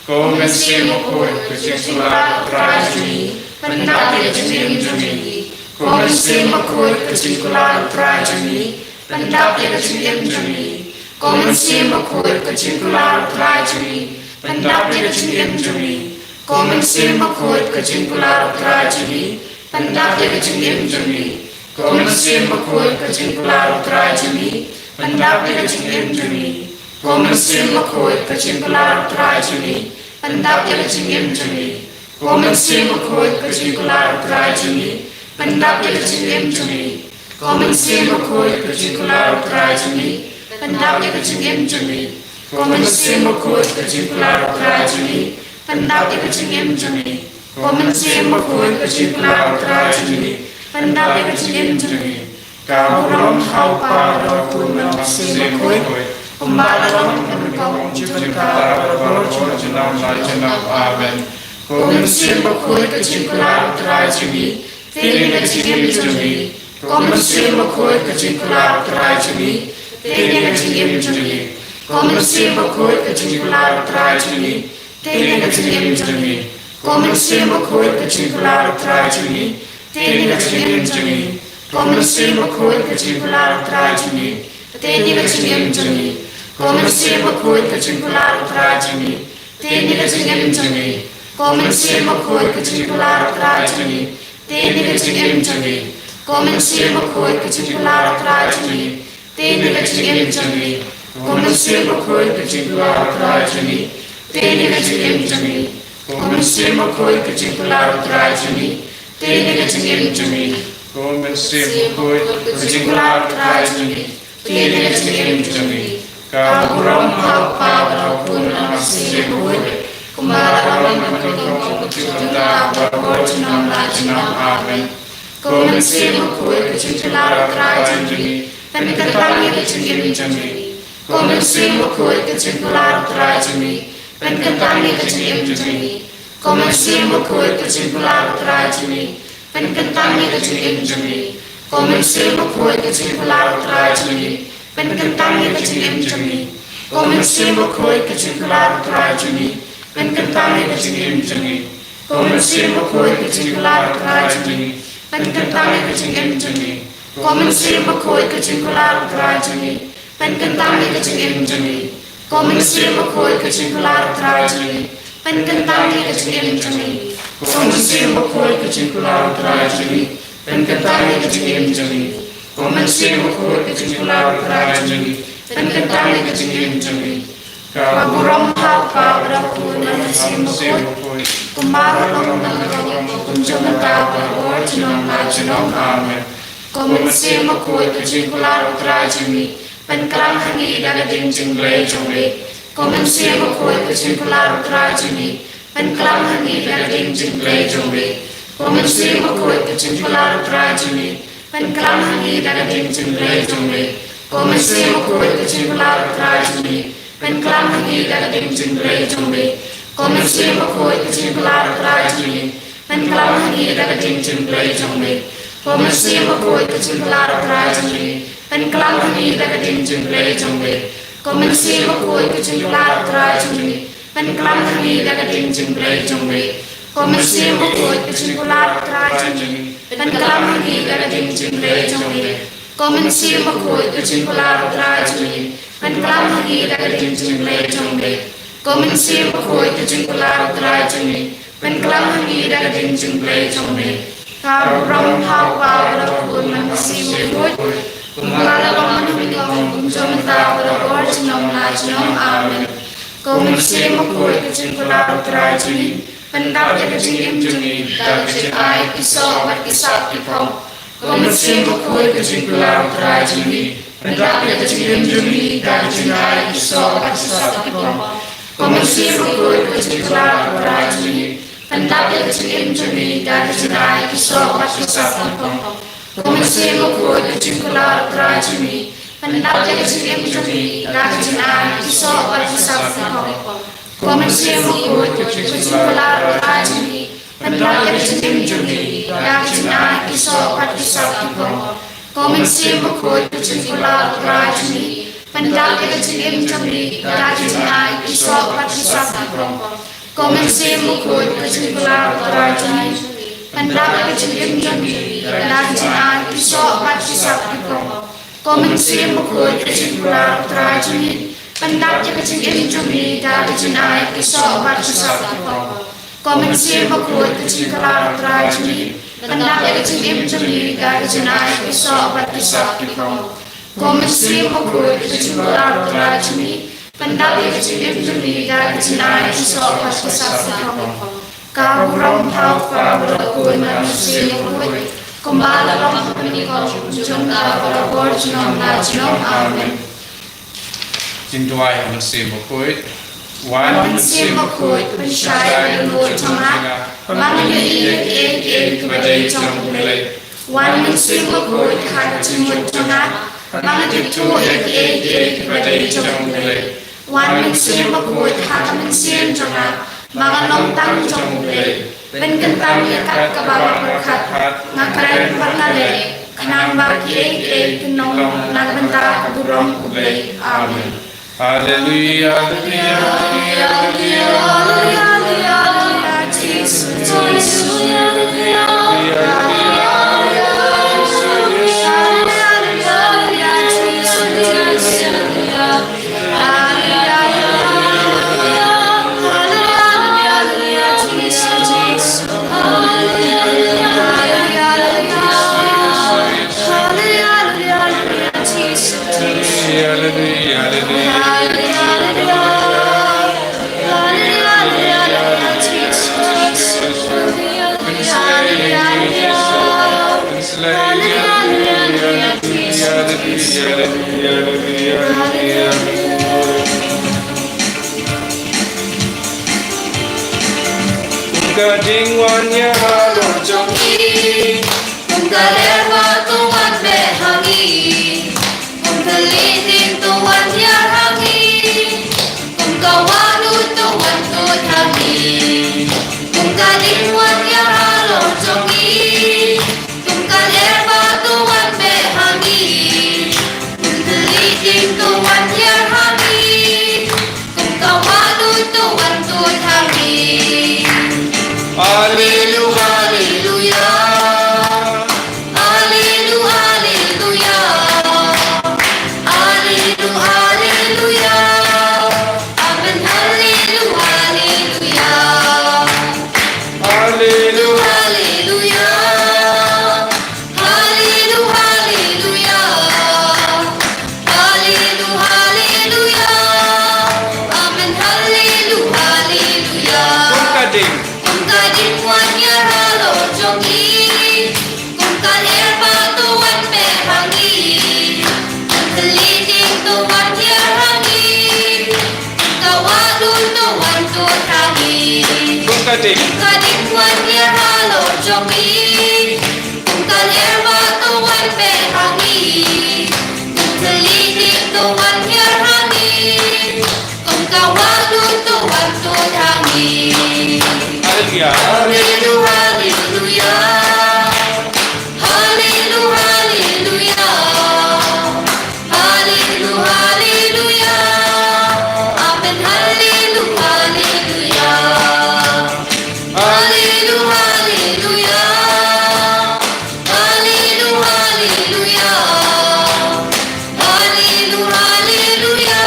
Ko Mynsiem Bakhuid, ka jingkular U Trai jong ngi, pyndap ïa ka jingim jong ngi. Ko Mynsiem Bakhuid, ka jingkular U Trai jong ngi, pyndap ïa ka jingim jong ngi. Ko Mynsiem Bakhuid, ka jingkular U Trai jong ngi, pyndap ïa ka jingim jong ngi. Ko Mynsiem Bakhuid, ka jingkular U Trai jong ngi, pyndap ïa ka jingim jong ngi. Ko Mynsiem Bakhuid, ka jingkular U Trai jong ngi, pyndap ïa ka jingim jong ngi. Ko Mynsiem Bakhuid, ka jingkular U Trai jong ngi, pyndap ïa ka jingim jong ngi. Ko Mynsiem Bakhuid, ka jingkular U Trai jong ngi, pyndap ïa ka jingim jong ngi. Ko Mynsiem Bakhuid, ka jingkular U Trai jong ngi, pyndap ïa ka jingim jong ngi. Ko Mynsiem Bakhuid, ka jingkular U Trai jong ngi, pyndap ïa ka jingim jong ngi. Ko Mynsiem Bakhuid, ka jingkular U Trai jong ngi, pyndap ïa ka jingim jong ngi. Ka burom ha U Kpa bad ha U Khun bad ha U Mynsiem Bakhuid, kumba la long, kumba ha ka por, junom la junom. Amen. Ko Mynsiem Bakhuid, ka jingkular U Trai jong ngi, pynïeng ïa ka jingim jong ngi. Ko Mynsiem Bakhuid, ka jingkular U Trai jong ngi, pynïeng ïa ka jingim jong ngi. Ko Mynsiem Bakhuid, ka jingkular U Trai jong ngi, pynïeng ïa ka jingim jong ngi. Ko Mynsiem Bakhuid, ka jingkular U Trai jong ngi, pynïeng ïa ka jingim jong ngi. Ko Mynsiem Bakhuid, ka jingkular U Trai jong ngi, pynïeng ïa ka jingim jong ngi. Ko Mynsiem Bakhuid, ka jingkular U Trai jong ngi, pynïeng ïa ka jingim jong ngi. Ko Mynsiem Bakhuid, ka jingkular U Trai jong ngi, pynïeng ïa ka jingim jong ngi. Ko Mynsiem Bakhuid, ka jingkular U Trai jong ngi, pynïeng ïa ka jingim jong ngi. Ko Mynsiem Bakhuid, ka jingkular U Trai jong ngi, pynïeng ïa ka jingim jong ngi. Ko Mynsiem Bakhuid, ka jingkular U Trai jong ngi, pynïeng ïa ka jingim jong ngi. Ko Mynsiem Bakhuid, ka jingkular U Trai jong ngi, pynïeng ïa ka jingim jong ngi. Ka burom ha U Kpa bad ha U Khun bad ha U Mynsiem Bakhuid, kumba la long, kumba ha ka por, junom la junom. Amen. Ko Mynsiem Bakhuid, ka jingkular U Trai jong ngi, pynkyntang ïa ka jingim jong ngi. Ko Mynsiem Bakhuid, ka jingkular U Trai jong ngi, pynkyntang ïa ka jingim jong ngi. Ko Mynsiem Bakhuid, ka jingkular U Trai jong ngi, pynkyntang ïa ka jingim jong ngi. Ko Mynsiem Bakhuid, ka jingkular U Trai jong ngi, pynkyntang ïa ka jingim jong ngi. Ko Mynsiem Bakhuid, ka jingkular U Trai jong ngi, pynkyntang ïa ka jingim jong ngi. Ko Mynsiem Bakhuid, ka jingkular U Trai jong ngi, pynkyntang ïa ka jingim jong ngi. Ko Mynsiem Bakhuid, ka jingkular U Trai jong ngi, pynkyntang ïa ka jingim jong ngi. Ko Mynsiem Bakhuid, ka jingkular U Trai jong ngi, pynkyntang ïa ka jingim jong ngi. Ko Mynsiem Bakhuid, ka jingkular U Trai jong ngi, pynkyntang ïa ka jingim jong ngi. Ko Mynsiem Bakhuid, ka jingkular U Trai jong ngi, pynkyntang ïa ka jingim jong ngi. Ka burom ha U Kpa bad ha U Khun bad ha U Mynsiem Bakhuid, Kumba ka long na ka nyngkong, kumjuh mynta, baroh junom la junom. Amen. Ko Mynsiem Bakhuid, ka jingkular U Trai jong ngi, pynklam ha ngi da ka ding jingblei jong me. Ko Mynsiem Bakhuid, ka jingkular U Trai jong ngi, pynklam ha ngi da ka ding jingblei jong me. Ko Mynsiem Bakhuid, ka jingkular U Trai jong ngi, pynklam ha ngi da ka ding jingblei jong me. Ko Mynsiem Bakhuid, ka jingkular U Trai jong ngi, pynklam ha ngi da ka ding jingblei jong me. Ko Mynsiem Bakhuid, ka jingkular U Trai jong ngi, pynklam ha ngi da ka ding jingblei jong me. Ko Mynsiem Bakhuid, ka jingkular U Trai jong ngi, pynklam ha ngi da ka ding jingblei jong me. Ko Mynsiem Bakhuid, ka jingkular U Trai jong ngi, pynklam ha ngi da ka ding jingblei jong me. Ko Mynsiem Bakhuid, ka jingkular U Trai jong ngi, pynklam ha ngi da ka ding jingblei jong me. Ko Mynsiem Bakhuid, ka jingkular U Trai jong ngi, pynklam ha ngi da ka ding jingblei jong me. Ko Mynsiem Bakhuid, ka jingkular U Trai jong ngi, pynklam ha ngi da ka ding jingblei jong me. Ka burom ha U Kpa bad U Khun bad U Mynsiem Bakhuid, kumba la long mynnyngkong, kumjuh mynta, baroh junom la junom. Amen. Ko Mynsiem Bakhuid, ka jingkular U Trai jong ngi, pyndap ïa ka jingim jong ngi da ka jingai ki soh bad ki sap ki phong. Ko Mynsiem Bakhuid, ka jingkular U Trai jong ngi, pyndap ïa ka jingim jong ngi da ka jingai ki soh bad ki sap ki phong. Ko Mynsiem Bakhuid, ka jingkular U Trai jong ngi, pyndap ïa ka jingim jong ngi da ka jingai ki soh bad ki sap ki phong. Ko Mynsiem Bakhuid, ka jingkular U Trai jong ngi, pyndap ïa ka jingim jong ngi da ka jingai ki soh bad ki sap ki phong. Ko Mynsiem Bakhuid, ka jingkular U Trai jong ngi, pyndap ïa ka jingim jong ngi da ka jingai ki soh bad ki sap ki phong. Ko Mynsiem Bakhuid, ka jingkular U Trai jong ngi, pyndap ïa ka jingim jong ngi da ka jingai ki soh bad ki sap ki phong. Ko Mynsiem Bakhuid, ka jingkular U Trai jong ngi, pyndap ïa ka jingim jong ngi da ka jingai ki soh bad ki sap ki phong. Ko Mynsiem Bakhuid, ka jingkular U Trai jong ngi, pyndap ïa ka jingim jong ngi da ka jingai ki soh bad ki sap ki phong. Ko Mynsiem Bakhuid, ka jingkular U Trai jong ngi, pyndap ïa ka jingim jong ngi da ka jingai ki soh bad ki sap ki phong. Ko Mynsiem Bakhuid, ka jingkular U Trai jong ngi, pyndap ïa ka jingim jong ngi da ka jingai ki soh bad ki sap ki phong. Ka burom ha U Kpa bad U Khun bad U Mynsiem Bakhuid, kumba la long mynnyngkong, kumjuh mynta, baroh junom la junom. Amen. Jingduwai ha U Mynsiem Bakhuid. Wan Mynsiem Bakhuid, pynshai ïa ka lyngngoh jong nga, ba ngan ïohi ïa kiei kiei kiba dei jong U Blei. Wan Mynsiem Bakhuid, ha ka jingmut jong nga, ba ngan ithuh ïa kiei kiei kiba dei jong U Blei. Wan Mynsiem Bakhuid, ha ka mynsiem jong nga, ba ngan long tang jong U Blei. Pynkyntang ïa kat kaba nga pyrkhat, nga kren bad nga leh, khnang ba kiei kiei kin long na ka bynta ka burom U Blei. Amen. Haleluya, haleluya, haleluya, haleluya, haleluya, Jisu, Jisu, haleluya, haleluya, haleluya, Jisu, Jisu, haleluya, haleluya, haleluya, Jisu, Jisu, haleluya, haleluya, haleluya, Jisu, Jisu. Haleluya, haleluya, haleluya. Haleluya, haleluya, haleluya, Jisu, Jisu. Haleluya, haleluya, haleluya. Haleluya, haleluya, haleluya, Jisu, Jisu. Haleluya, haleluya. Kum ka ding wan ïa halor jong ngi. Kum ka ler ba to wan beh ha ngi. Kum ka lynti to wan ïar ha ngi. Kum ka wahduh to wan tut ha ngi. Kum ka ding wan ïa halor jong ngi. Kum ka ler ba to wan beh ha ngi. Kum ka lynti to wan ïar ha ngi. Kum ka wahduh to wan tut ha ngi. Alelu, haleluya. Alelu, Kum ka diengwan ïa halor jong ngi. Kum ka lyer ba to wan beh ha ngi. Kum ka lyding to wan hiar ha ngi. Kum ka wadu to wan tut ha ngi. Haleluya. Haleluya, haleluya. Haleluya, haleluya. Haleluya, haleluya. Amen, haleluya, haleluya. Haleluya, haleluya. Haleluya, haleluya. Haleluya, haleluya.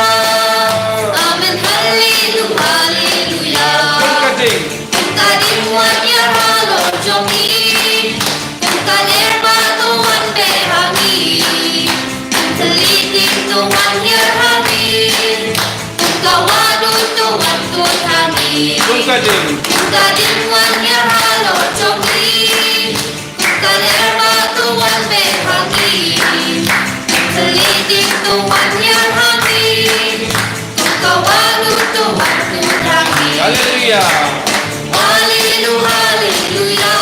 Amen, haleluya, haleluya. Kum ka dieng. Kum ka diengwan ïa halor jong ngi. Kum ka lyer ba to wan beh ha ngi. Kum ka lyding to wan hiar ha ngi. Kum ka wadu to wan tut ha ngi. Kum ka dieng. Kum ka diengwan ïa halor jong ngi. Kum ka lyer ba to wan beh ha ngi. Kum ka lyding to wan hiar ha ngi. Kum ka wadu to wan tut ha ngi. Haleluya. Haleluya, haleluya.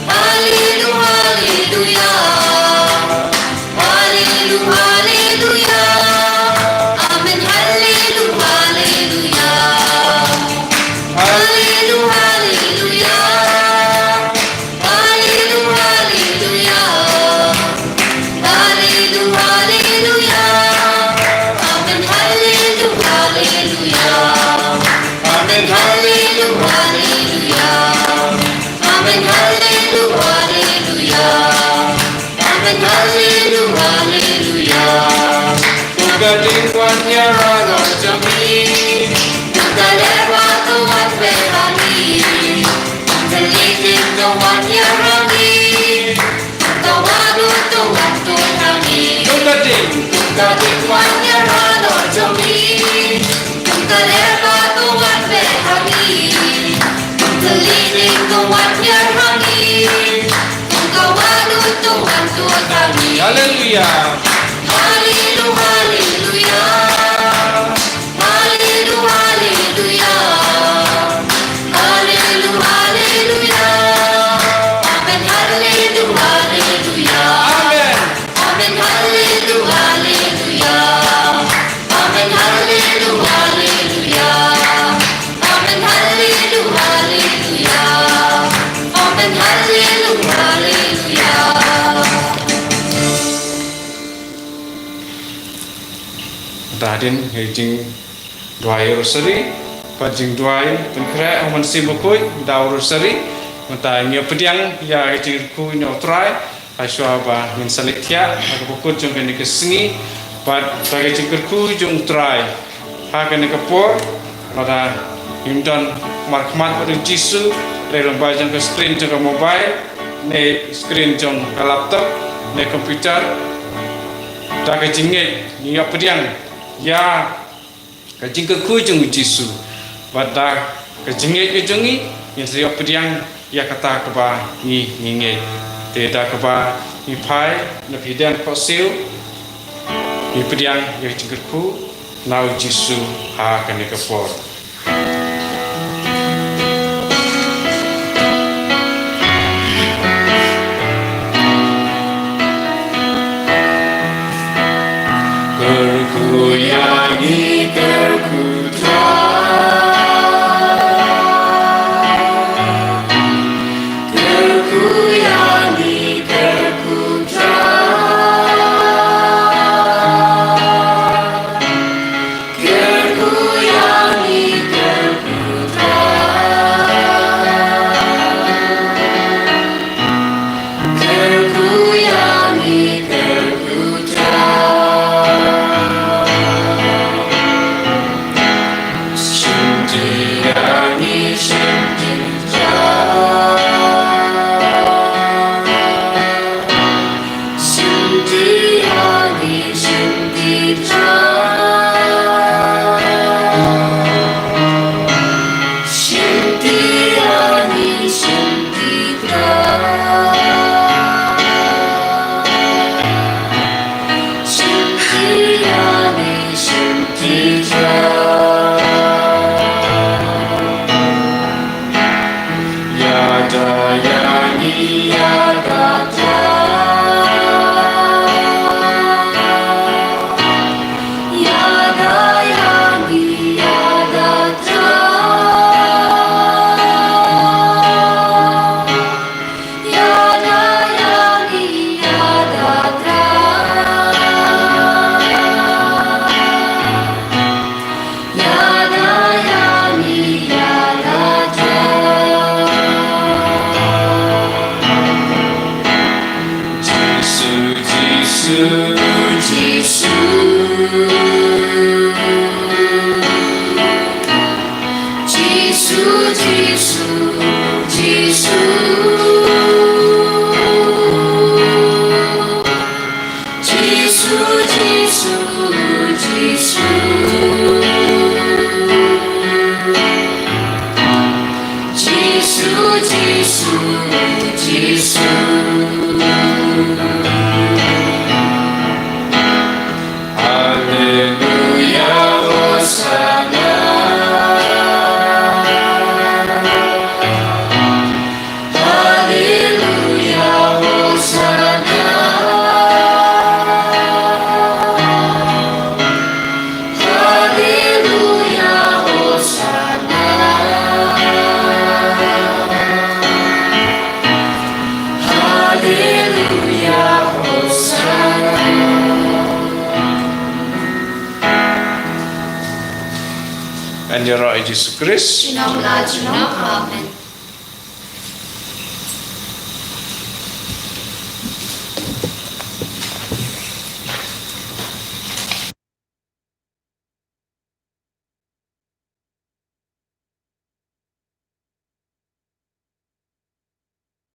Haleluya, haleluya. Haleluya, haleluya. Amen, haleluya, haleluya. Haleluya, haleluya. Haleluya, haleluya. Haleluya, haleluya. Amen, haleluya, haleluya. Amen, haleluya, haleluya. Amen, haleluya, haleluya. Amen, haleluya, haleluya. Kum ka diengwan ïa halor jong ngi. Kum ka lyer ba to wan beh ha ngi. Kum ka lyding to wan hiar ha ngi. Kum ka wadu to wan tut ha ngi. Kum ka dieng. Kum ka diengwan ïa halor jong ngi. Kum ka lyer ba to wan beh ha ngi. Kum ka lyding to wan hiar ha ngi. Kum ka wadu to wan tut ha ngi. Haleluya. Haleluya, haleluya. Haleluya, haleluya. Haleluya, haleluya. Amen, haleluya, haleluya. Amen. Amen, haleluya, haleluya. Amen, haleluya, haleluya. Amen, haleluya, haleluya. Amen, haleluya, haleluya. Mynta hadien ngi jingduwai rosary, bad jingduwai pynkhreh ha u Mynsiem Bakhuid da u rosary. Mynta ngin ïa pdiang ïa ka jingkyrkhu na u Trai, ha shuwa ba ngin sa leit thiah ha kaba kut jong kane ka sngi, bad da ka jingkyrkhu jong u Trai ha kane ka por, lada ngim don markhmat bad u Jisu, leit lyngba jong ka screen jong ka mobile, ne screen jong ka laptop, ne computer, da ka jingngeit ngin ïa pdiang ïa ka jingkyrkhu jong u Jisu. Bad da ka jingngeit ka jong ngi, ngin sa ïoh pdiang ïa kata kaba ngi, ngi ngeit. Te da kaba ngi phai na pdeng khohsiew, ngi pdiang ïa ka jingkyrkhu na u Jisu ha kane ka por. Kyrkhu ïa ngi, kyrkhu Trai. Kyrkhu ïa ngi, kyrkhu Trai. Kyrkhu ïa ngi, kyrkhu Trai. Kyrkhu ïa ngi, kyrkhu Trai. Jisu, Jisu, Jisu, Jisu. Jisu, Jisu, Jisu. Jisu, Jisu, Jisu. Haleluya, Hosana. Haleluya, Hosana. Haleluya, Hosana. Haleluya, Hosana. Ngan ïaroh ïa Jisu Khrist. Junom la junom. Amen.